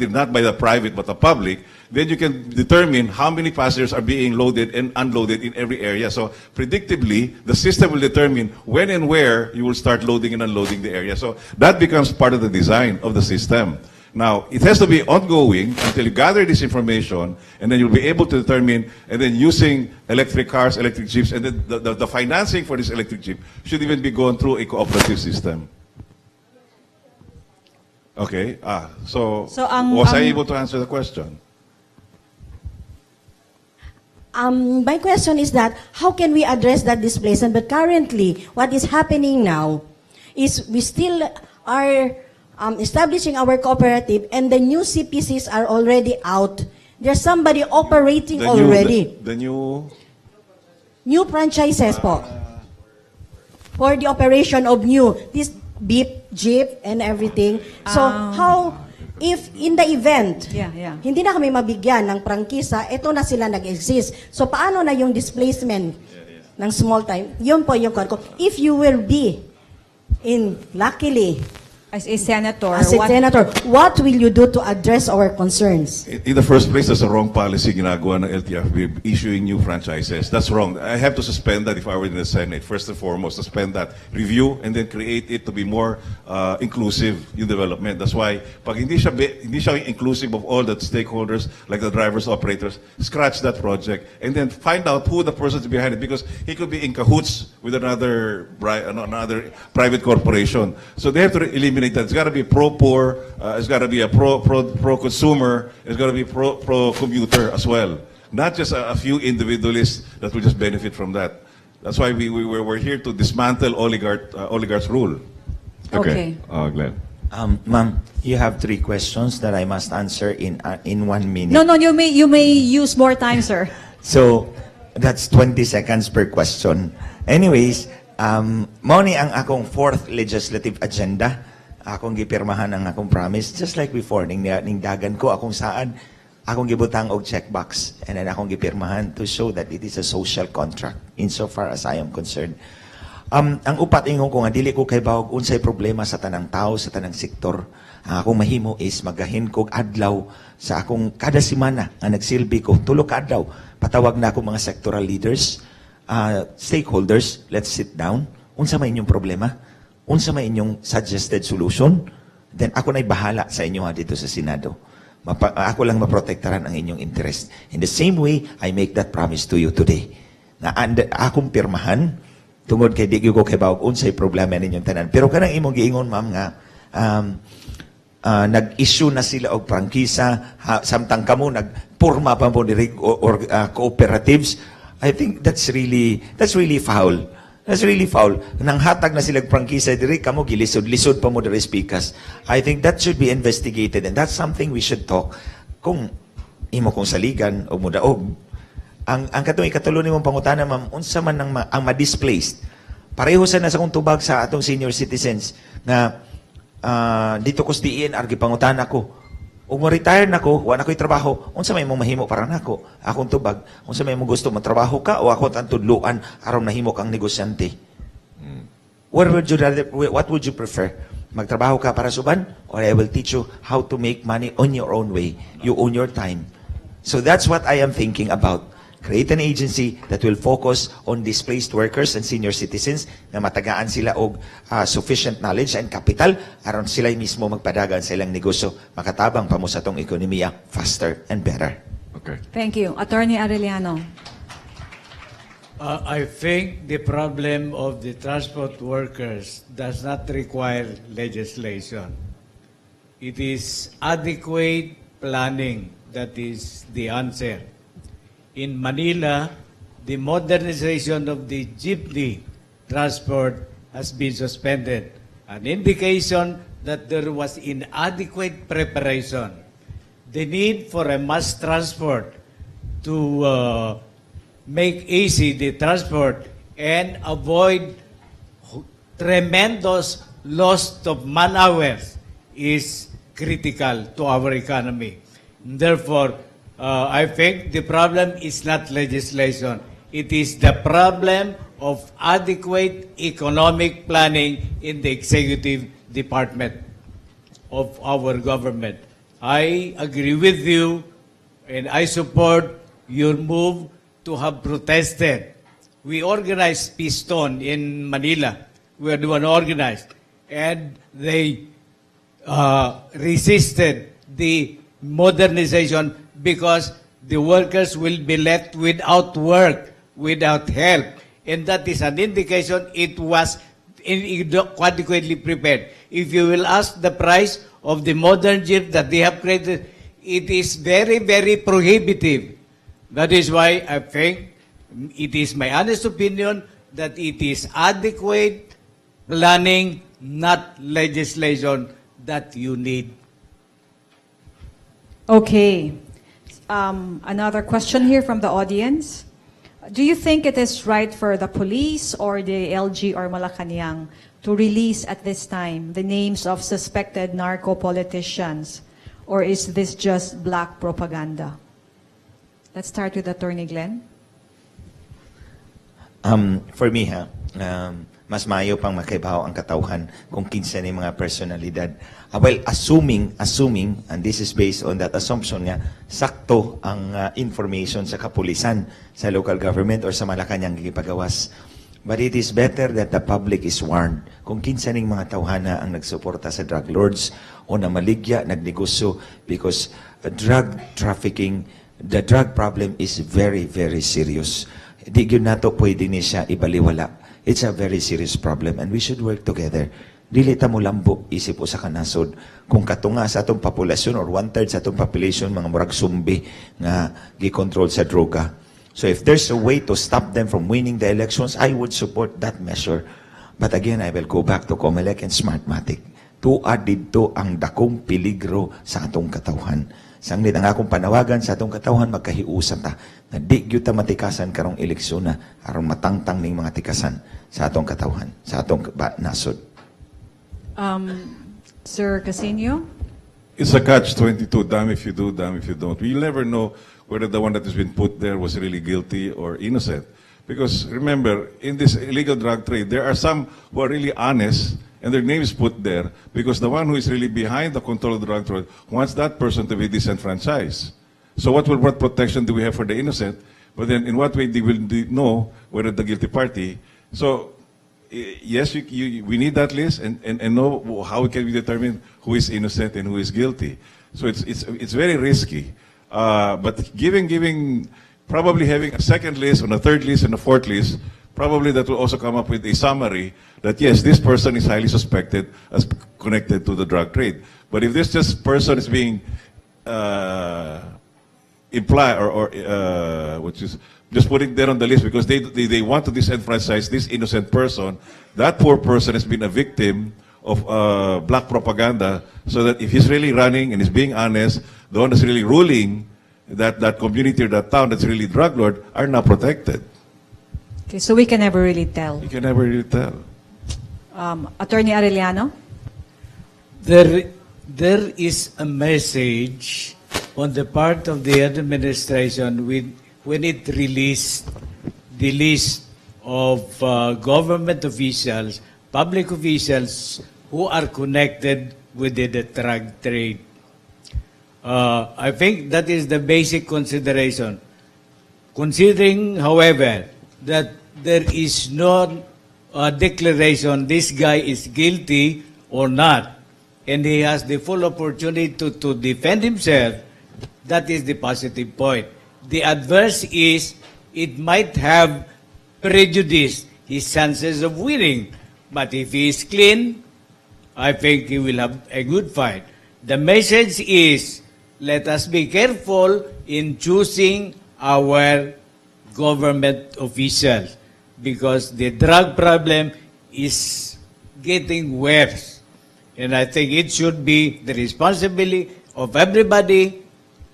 not by the private, but the public, then you can determine how many passengers are being loaded and unloaded in every area. So predictably, the system will determine when and where you will start loading and unloading the area. So that becomes part of the design of the system. Now, it has to be ongoing until you gather this information, and then you'll be able to determine, and then using electric cars, electric jeeps, and then the financing for this electric jeep should even be going through a cooperative system. Okay, so, So, was I able to answer the question? My question is that how can we address that displacement? But currently, what is happening now is we still are establishing our cooperative and the new CPCs are already out. There's somebody operating The new- already. The new, New franchises po. For the operation of new, this beep, jeep, and everything. So, how, if in the event, hindi na kami mabigyan ng prangkisa, ito na sila nag-exist. So, paano na yung displacement ng small time? Yun po yung ko. If you will be in, luckily, As a senator, as a senator, what will you do to address our concerns? In the first place, that's a wrong policy ginagawa ng LTFRB, issuing new franchises. That's wrong. I have to suspend that if I were in the Senate. First and foremost, suspend that. Review and then create it to be more inclusive yung development. That's why, pag hindi siya inclusive of all the stakeholders, like the drivers, operators, scratch that project and then find out who the person is behind it because he could be in cahoots with another private corporation. So they have to eliminate that. It's got to be pro-poor, it's got to be a pro-consumer, it's got to be pro-commuter as well. Not just a few individualists that will just benefit from that. That's why we're here to dismantle oligarch's rule. Okay. Glenn. Ma'am, you have three questions that I must answer in 1 minute. No, you may use more time, sir. So, that's 20 seconds per question. Anyways, mao ni ang akong fourth legislative agenda. Akong gipirmahan ang akong promise. Just like before, ning dagan ko akong saad, akong gibutang og checkbox and then akong gipirmahan to show that it is a social contract insofar as I am concerned. Ang upat, ingon ko nga dili ko kahibaw og unsay problema sa tanang tao, sa tanang sektor. Ang akong mahimo is magahin kog adlaw sa akong kada semana nga nagsilbi ko, 3 ka adlaw. Patawag na ako mga sectoral leaders, stakeholders, let's sit down. Unsa may inyong problema? Unsa may inyong suggested solution? Then ako na'y bahala sa inyo ha, dito sa Senado. Ako lang maprotektaran ang inyong interest. In the same way, I make that promise to you today. Na akong pirmahan, tungod kay di gyud ko kahibaw unsay problema ninyong tanan. Pero kanang imong giingon, ma'am, nga nag-issue na sila og prangkisa ha, samtang kamo nagporma pa mo diri or cooperatives. I think that's really foul. That's really foul. Nang hatag na sila og prangkisa diri, kamo gilisod-lisod pa mo diri pikas. I think that should be investigated and that's something we should talk kung imo kong saligan o mudaog. Ang katong ikatulo nimong pangutana, ma'am, unsa man ang ma-displaced. Pareho sa nasa kong tubag sa atong senior citizens nga dito ko sa DENR gipangutana ko. Ug mo-retire na ko, wa na ko'y trabaho, unsa may imong mahimo para nako? Akong tubag, unsa may imong gusto, matrabaho ka o ako tang tudluan aron nahimo kang negosyante? What would you prefer? Magtrabaho ka para suban or I will teach you how to make money on your own way? You own your time. So that's what I am thinking about. Create an agency that will focus on displaced workers and senior citizens na matagaan sila og sufficient knowledge and capital aron sila mismo magpadagan sa ilang negosyo, makatabang pa mo sa atong ekonomiya faster and better. Okay. Thank you. Attorney Arellano. I think the problem of the transport workers does not require legislation. It is adequate planning that is the answer. In Manila, the modernization of the jeepney transport has been suspended, an indication that there was inadequate preparation. The need for a mass transport to make easy the transport and avoid tremendous loss of man hours is critical to our economy. Therefore, I think the problem is not legislation. It is the problem of adequate economic planning in the executive department of our government. I agree with you and I support your move to have protested. We organized Piston in Manila. We are the one organized. And they resisted the modernization because the workers will be left without work, without help. And that is an indication it was inadequately prepared. If you will ask the price of the modern jeep that they have created, it is very, very prohibitive. That is why I think it is my honest opinion that it is adequate planning, not legislation, that you need. Okay. Another question here from the audience. Do you think it is right for the police or the LG or Malacanang to release at this time the names of suspected narco politicians? Or is this just black propaganda? Let's start with Attorney Glenn. For me ha, mas maayo pang makaibaw ang katawhan kung kinsa ni mga personalidad. Well, assuming, and this is based on that assumption nga, sakto ang information sa kapulisan, sa local government or sa Malacanang gipagawas. But it is better that the public is warned kung kinsa ning mga tawhana ang nagsuporta sa drug lords o namaligya, nagnegosyo, because drug trafficking, the drug problem is very, very serious. Di gyud nato pwede ni siya ibaliwala. It's a very serious problem and we should work together. Dili ta mo lambo isip usa ka nasod kung katunga sa atong populasyon or one-third sa atong population mga murag sumbi nga gikontrol sa droga. So if there's a way to stop them from winning the elections, I would support that measure. But again, I will go back to COMELEC and Smartmatic. Tuad didto ang dakong peligro sa atong katawhan. Sanglit ang akong panawagan sa atong katawhan, magkahiusa ta nga di gyud ta matikasan karong eleksyon na aron matangtang ning mga tikasan sa atong katawhan, sa atong nasod. Sir Casiño? It's a catch-22, damn if you do, damn if you don't. We'll never know whether the one that has been put there was really guilty or innocent. Because remember, in this illegal drug trade, there are some who are really honest and their names put there because the one who is really behind the control of the drug trade wants that person to be disenfranchised. So what protection do we have for the innocent? But then in what way they will they know whether the guilty party? So yes, we need that list and know how can we determine who is innocent and who is guilty. So it's very risky. But probably having a second list and a third list and a fourth list, probably that will also come up with a summary that yes, this person is highly suspected as connected to the drug trade. But if this just person is being imply or which is just putting there on the list because they want to disenfranchise this innocent person, that poor person has been a victim of black propaganda, so that if he's really running and is being honest, the one that's really ruling that community or that town that's really drug lord are not protected. Okay, so we can never really tell. You can never really tell. Attorney Arellano? There is a message on the part of the administration when it released the list of government officials, public officials who are connected with the drug trade. I think that is the basic consideration. Considering, however, that there is no declaration this guy is guilty or not, and he has the full opportunity to defend himself, that is the positive point. The adverse is it might have prejudiced his chances of winning. But if he is clean, I think he will have a good fight. The message is, let us be careful in choosing our government officials because the drug problem is getting worse. And I think it should be the responsibility of everybody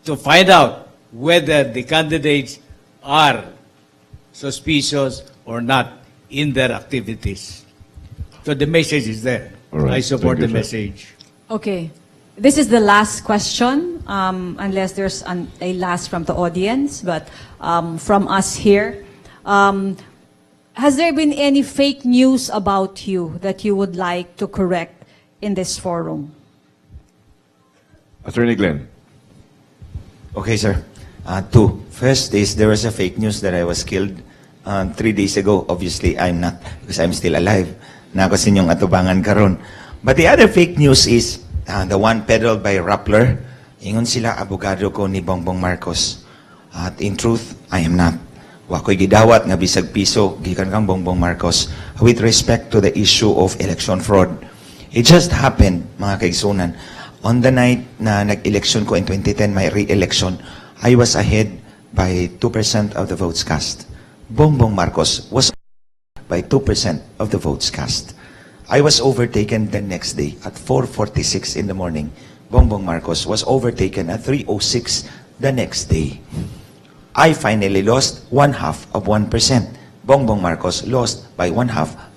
to find out whether the candidates are suspicious or not in their activities. So the message is there. All right. I support Thank you, the sir. Message. Okay. This is the last question, unless there's a last from the audience, but from us here. Has there been any fake news about you that you would like to correct in this forum? Attorney Glenn. Okay, sir. Two. First is there was a fake news that I was killed 3 days ago. Obviously, I'm not because I'm still alive. Naa ko sa inyong atubangan karon. But the other fake news is the one peddled by Rappler. Ingon sila, abogado ko ni Bongbong Marcos. At in truth, I am not. Wa ko'y gidawat nga bisag piso gikan kang Bongbong Marcos with respect to the issue of election fraud. It just happened, mga kaigsunan, on the night na nag-election ko in 2010, my re-election, I was ahead by 2% of the votes cast. Bongbong Marcos was by 2% of the votes cast. I was overtaken the next day at 4:46 in the morning. Bongbong Marcos was overtaken at 3:06 the next day. I finally lost 0.5%. Bongbong Marcos lost by 0.5%.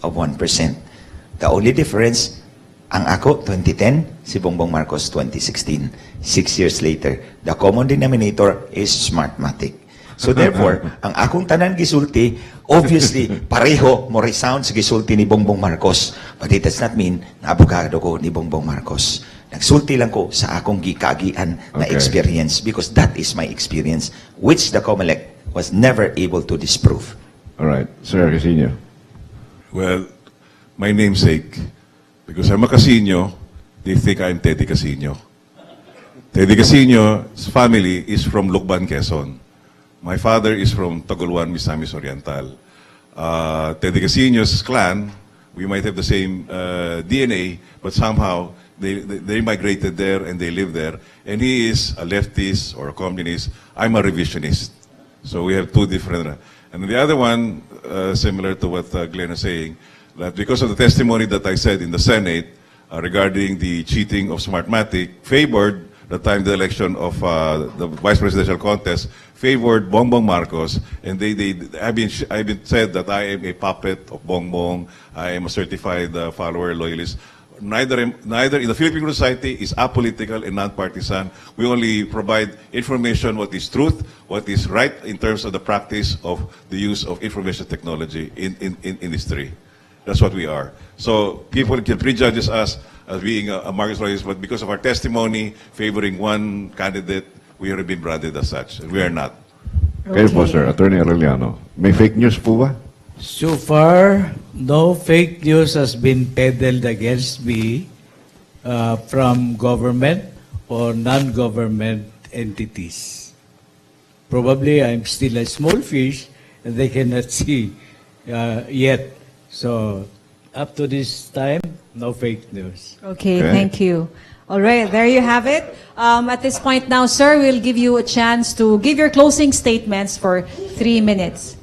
The only difference, ang ako, 2010, si Bongbong Marcos, 2016. 6 years later, the common denominator is Smartmatic. So therefore, ang akong tanan gisulti, obviously, pareho mo resound sa gisulti ni Bongbong Marcos. But it does not mean na abogado ko ni Bongbong Marcos. Nagsulti lang ko sa akong gikaagian na experience because that is my experience, which the COMELEC was never able to disprove. All right. Sir Casiño. Well, my namesake, because I'm a Casiño, they think I'm Teddy Casiño. Teddy Casiño's family is from Lucban, Quezon. My father is from Tagoloan, Misamis Oriental. Teddy Casiño's clan, we might have the same DNA, but somehow they migrated there and they live there. And he is a leftist or a communist. I'm a revisionist. So we have two different. And the other one, similar to what Glenn is saying, that because of the testimony that I said in the Senate, regarding the cheating of Smartmatic favored the time the election of the vice presidential contest favored Bongbong Marcos, and they I've been said that I am a puppet of Bongbong. I am a certified follower, loyalist. Neither in the Philippine society is apolitical and non-partisan. We only provide information, what is truth, what is right in terms of the practice of the use of information technology in industry. That's what we are. So people can prejudge us as being a Marcos loyalist, but because of our testimony favoring one candidate, we have been branded as such. And we are not. Kayo po, sir, Attorney Arellano. May fake news po ba? So far, no fake news has been peddled against me from government or non-government entities. Probably I'm still a small fish and they cannot see yet. So up to this time, no fake news. Okay, Okay. thank you. All right, there you have it. At this point now, sir, we'll give you a chance to give your closing statements for 3 minutes.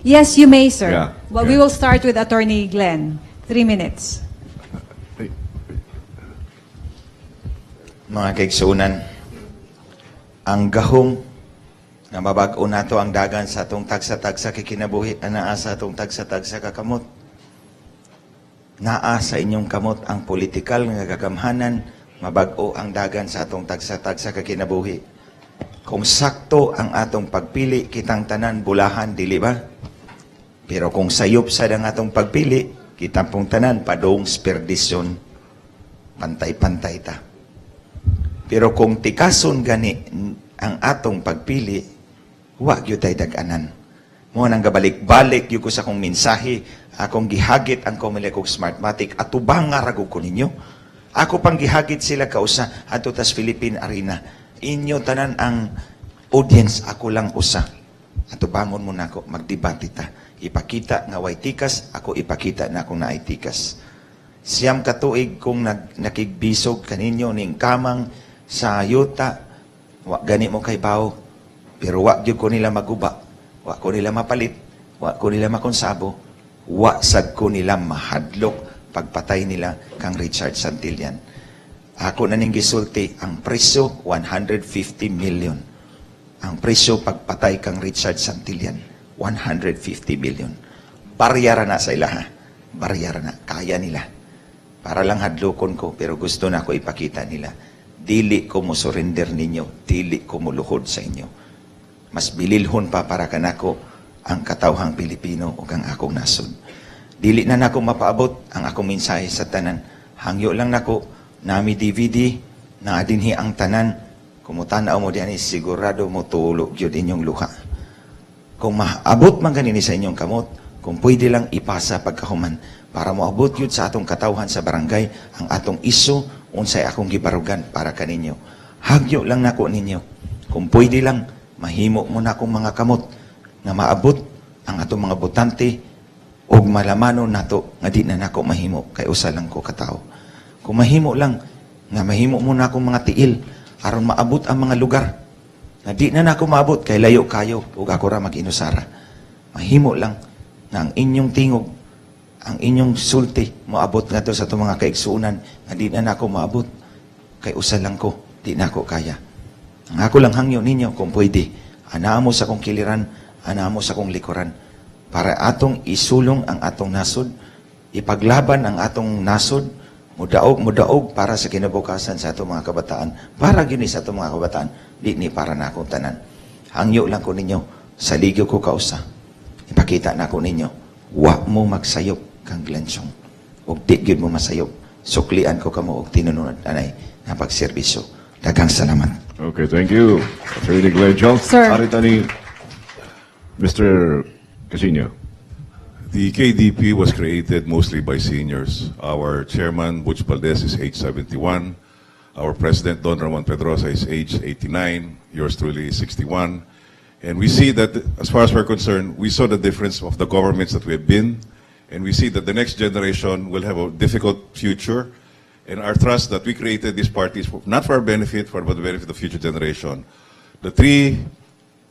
Yes, you may, sir. Yeah, Well, we okay. will start with Attorney Glenn. 3 minutes. Mga kaigsuonan, ang gahom nga mabag-o nato ang dagan sa atong tagsa-tagsa kinabuhi anaa sa atong tagsa-tagsa ka kamot. Naa sa inyong kamot ang politikal nga kagamhanan mabag-o ang dagan sa atong tagsa-tagsa ka kinabuhi. Kung sakto ang atong pagpili, kitang tanan bulahan, dili ba? Pero kung sayop sad ang atong pagpili, kitang pong tanan padung sa perdisyon. Pantay-pantay ta. Pero kung tikason gani ang atong pagpili, wa gyud tay dag-anan. Mao nang gabalik-balik gyud ko sa akong mensahe, akong gihagit ang Comelec ug Smartmatic, atubanga ra gud ko ninyo. Ako pang gihagit sila kausa adto tas Philippine Arena. Inyo tanan ang audience, ako lang usa. Atubangon mo nako, magdebate ta. Ipakita nga way tikas, ako ipakita na akong naay tikas. 9 ka tuig kong nakigbisog kaninyo ning kamang sa yuta, wa gani mo kay bawo. Pero wa gyud ko nila maguba, wa ko nila mapalit, wa ko nila makonsabo, wa sad ko nila mahadlok pagpatay nila kang Richard Santillan. Ako na ning gisulti, ang presyo 150 million. Ang presyo pagpatay kang Richard Santillan, 150 million. Baryara na sa ilaha. Baryara na. Kaya nila. Para lang hadlokon ko, pero gusto na ako ipakita nila. Dili ko mo surrender ninyo, dili ko muluhod sa inyo. Mas bililhon pa para kanako ang katawhang Pilipino ug ang akong nasod. Dili na nako mapaabot ang akong mensahe sa tanan. Hangyo lang nako, nami DVD, naa dinhi ang tanan. Kung mutanaw mo diyan, sigurado mo tulo gyud inyong luha. Kung maabot man ganini sa inyong kamot, kung pwede lang ipasa pagkahuman para moabot yun sa atong katawhan sa barangay ang atong iso, unsay akong gibarugan para kaninyo. Hagyo lang nako ninyo. Kung pwede lang, mahimo mo na akong mga kamot nga maabot ang atong mga botante ug malamanon nato nga di na nako mahimo kay usa lang ko katawo. Kung mahimo lang nga mahimo mo na akong mga tiil aron maabot ang mga lugar nga di na nako maabot kay layo kayo ug ako ra mag-inusara. Mahimo lang nga ang inyong tingog, ang inyong sulti moabot ngadto sa atong mga kaigsuonan nga di na nako maabot kay usa lang ko, di nako kaya. Ang ako lang hangyo ninyo, kung pwede, anaa mo sa akong kiliran, anaa mo sa akong likuran para atong isulong ang atong nasod, ipaglaban ang atong nasod, mudaog mudaog para sa kinabukasan sa atong mga kabataan, para gyud ni sa atong mga kabataan, di ni para na akong tanan. Hangyo lang ko ninyo, saligyo ko kausa. Ipakita na ko ninyo, wa mo magsayop kang Glenn Chong. Ug di gyud mo masayop. Suklian ko kamo og tinunod anay nga pagserbisyo. Daghang salamat. Okay, thank you, Attorney Glenn Chong. Sir. Ari ni Mr. Casiño. The KDP was created mostly by seniors. Our chairman, Butch Valdez, is age 71. Our president, Don Ramon Pedrosa, is age 89. Yours truly is 61. And we see that, as far as we're concerned, we saw the difference of the governments that we have been. And we see that the next generation will have a difficult future. And our trust that we created these parties, not for our benefit, for the benefit of the future generation. The three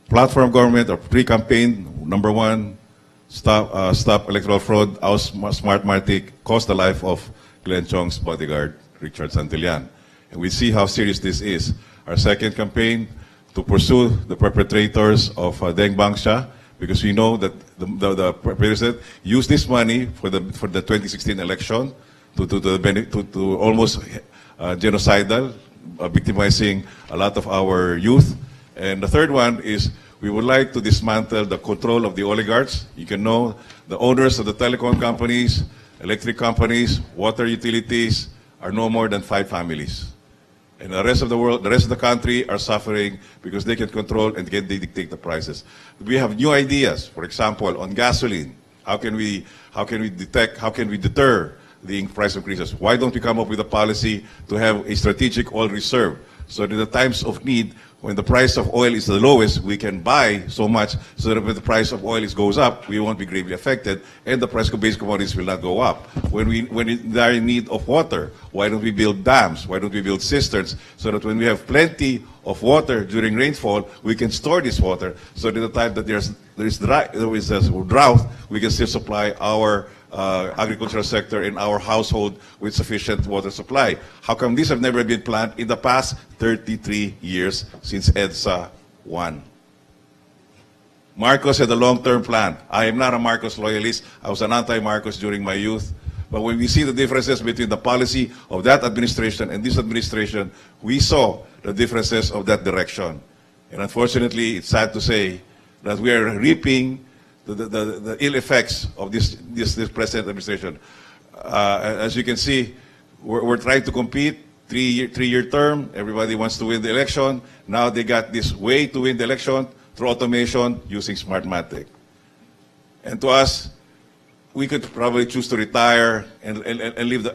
platform government or pre-campaign, number one, stop electoral fraud, oust Smartmatic, cost the life of Glenn Chong's bodyguard. Richard Santillan. And we see how serious this is. Our second campaign, to pursue the perpetrators of Dengbanksha, because we know that the president used this money for the 2016 election to almost genocidal, victimizing a lot of our youth. And the third one is we would like to dismantle the control of the oligarchs. You can know the owners of the telecom companies, electric companies, water utilities are no more than five families. And the rest of the world, the rest of the country are suffering because they can control and can they dictate the prices. We have new ideas. For example, on gasoline, how can we detect, how can we deter the price increases? Why don't we come up with a policy to have a strategic oil reserve, so that in the times of need, when the price of oil is the lowest, we can buy so much so that when the price of oil goes up, we won't be gravely affected, and the price of basic commodities will not go up? When they are in need of water, why don't we build dams? Why don't we build cisterns so that when we have plenty of water during rainfall, we can store this water so that in the time that there is a drought, we can still supply our agricultural sector in our household with sufficient water supply? How come these have never been planned in the past 33 years since EDSA 1? Marcos had a long-term plan. I am not a Marcos loyalist. I was an anti-Marcos during my youth. But when we see the differences between the policy of that administration and this administration, we saw the differences of that direction. And unfortunately, it's sad to say that we are reaping the ill effects of this present administration. As you can see, we're trying to compete, 3-year term. Everybody wants to win the election. Now they got this way to win the election through automation using Smartmatic. And to us, we could probably choose to retire and live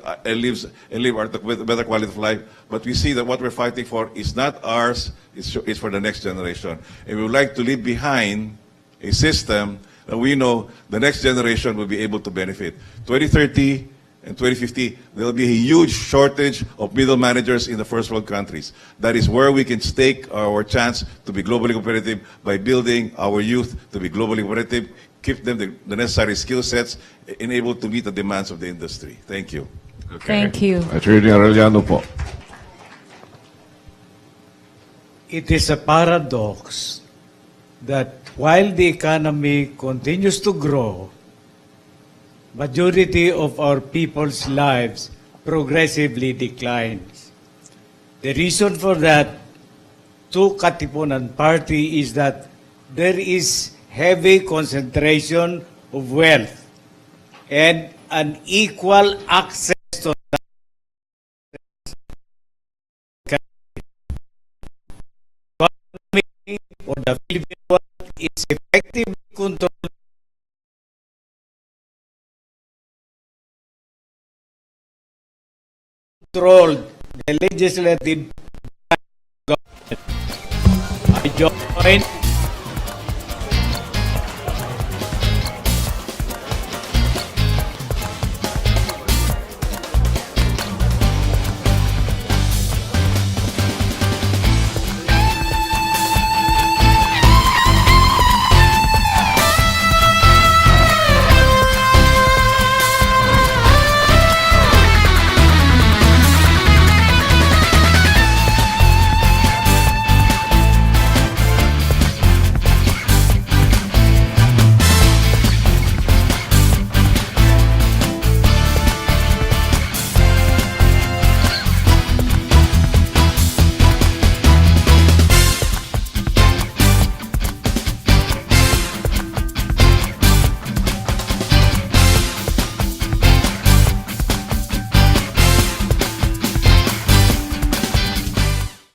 with better quality of life. But we see that what we're fighting for is not ours, it's for the next generation. And we would like to leave behind a system that we know the next generation will be able to benefit. 2030 and 2050, there will be a huge shortage of middle managers in the first world countries. That is where we can stake our chance to be globally competitive by building our youth to be globally competitive, give them the necessary skill sets, and able to meet the demands of the industry. Thank you. Okay. Thank you. Attorney Arellano po. It is a paradox that while the economy continues to grow, majority of our people's lives progressively declines. The reason for that to Katipunan Party is that there is heavy concentration of wealth and unequal access to the economy, or the Philippine wealth is effectively controlled the legislative government. I join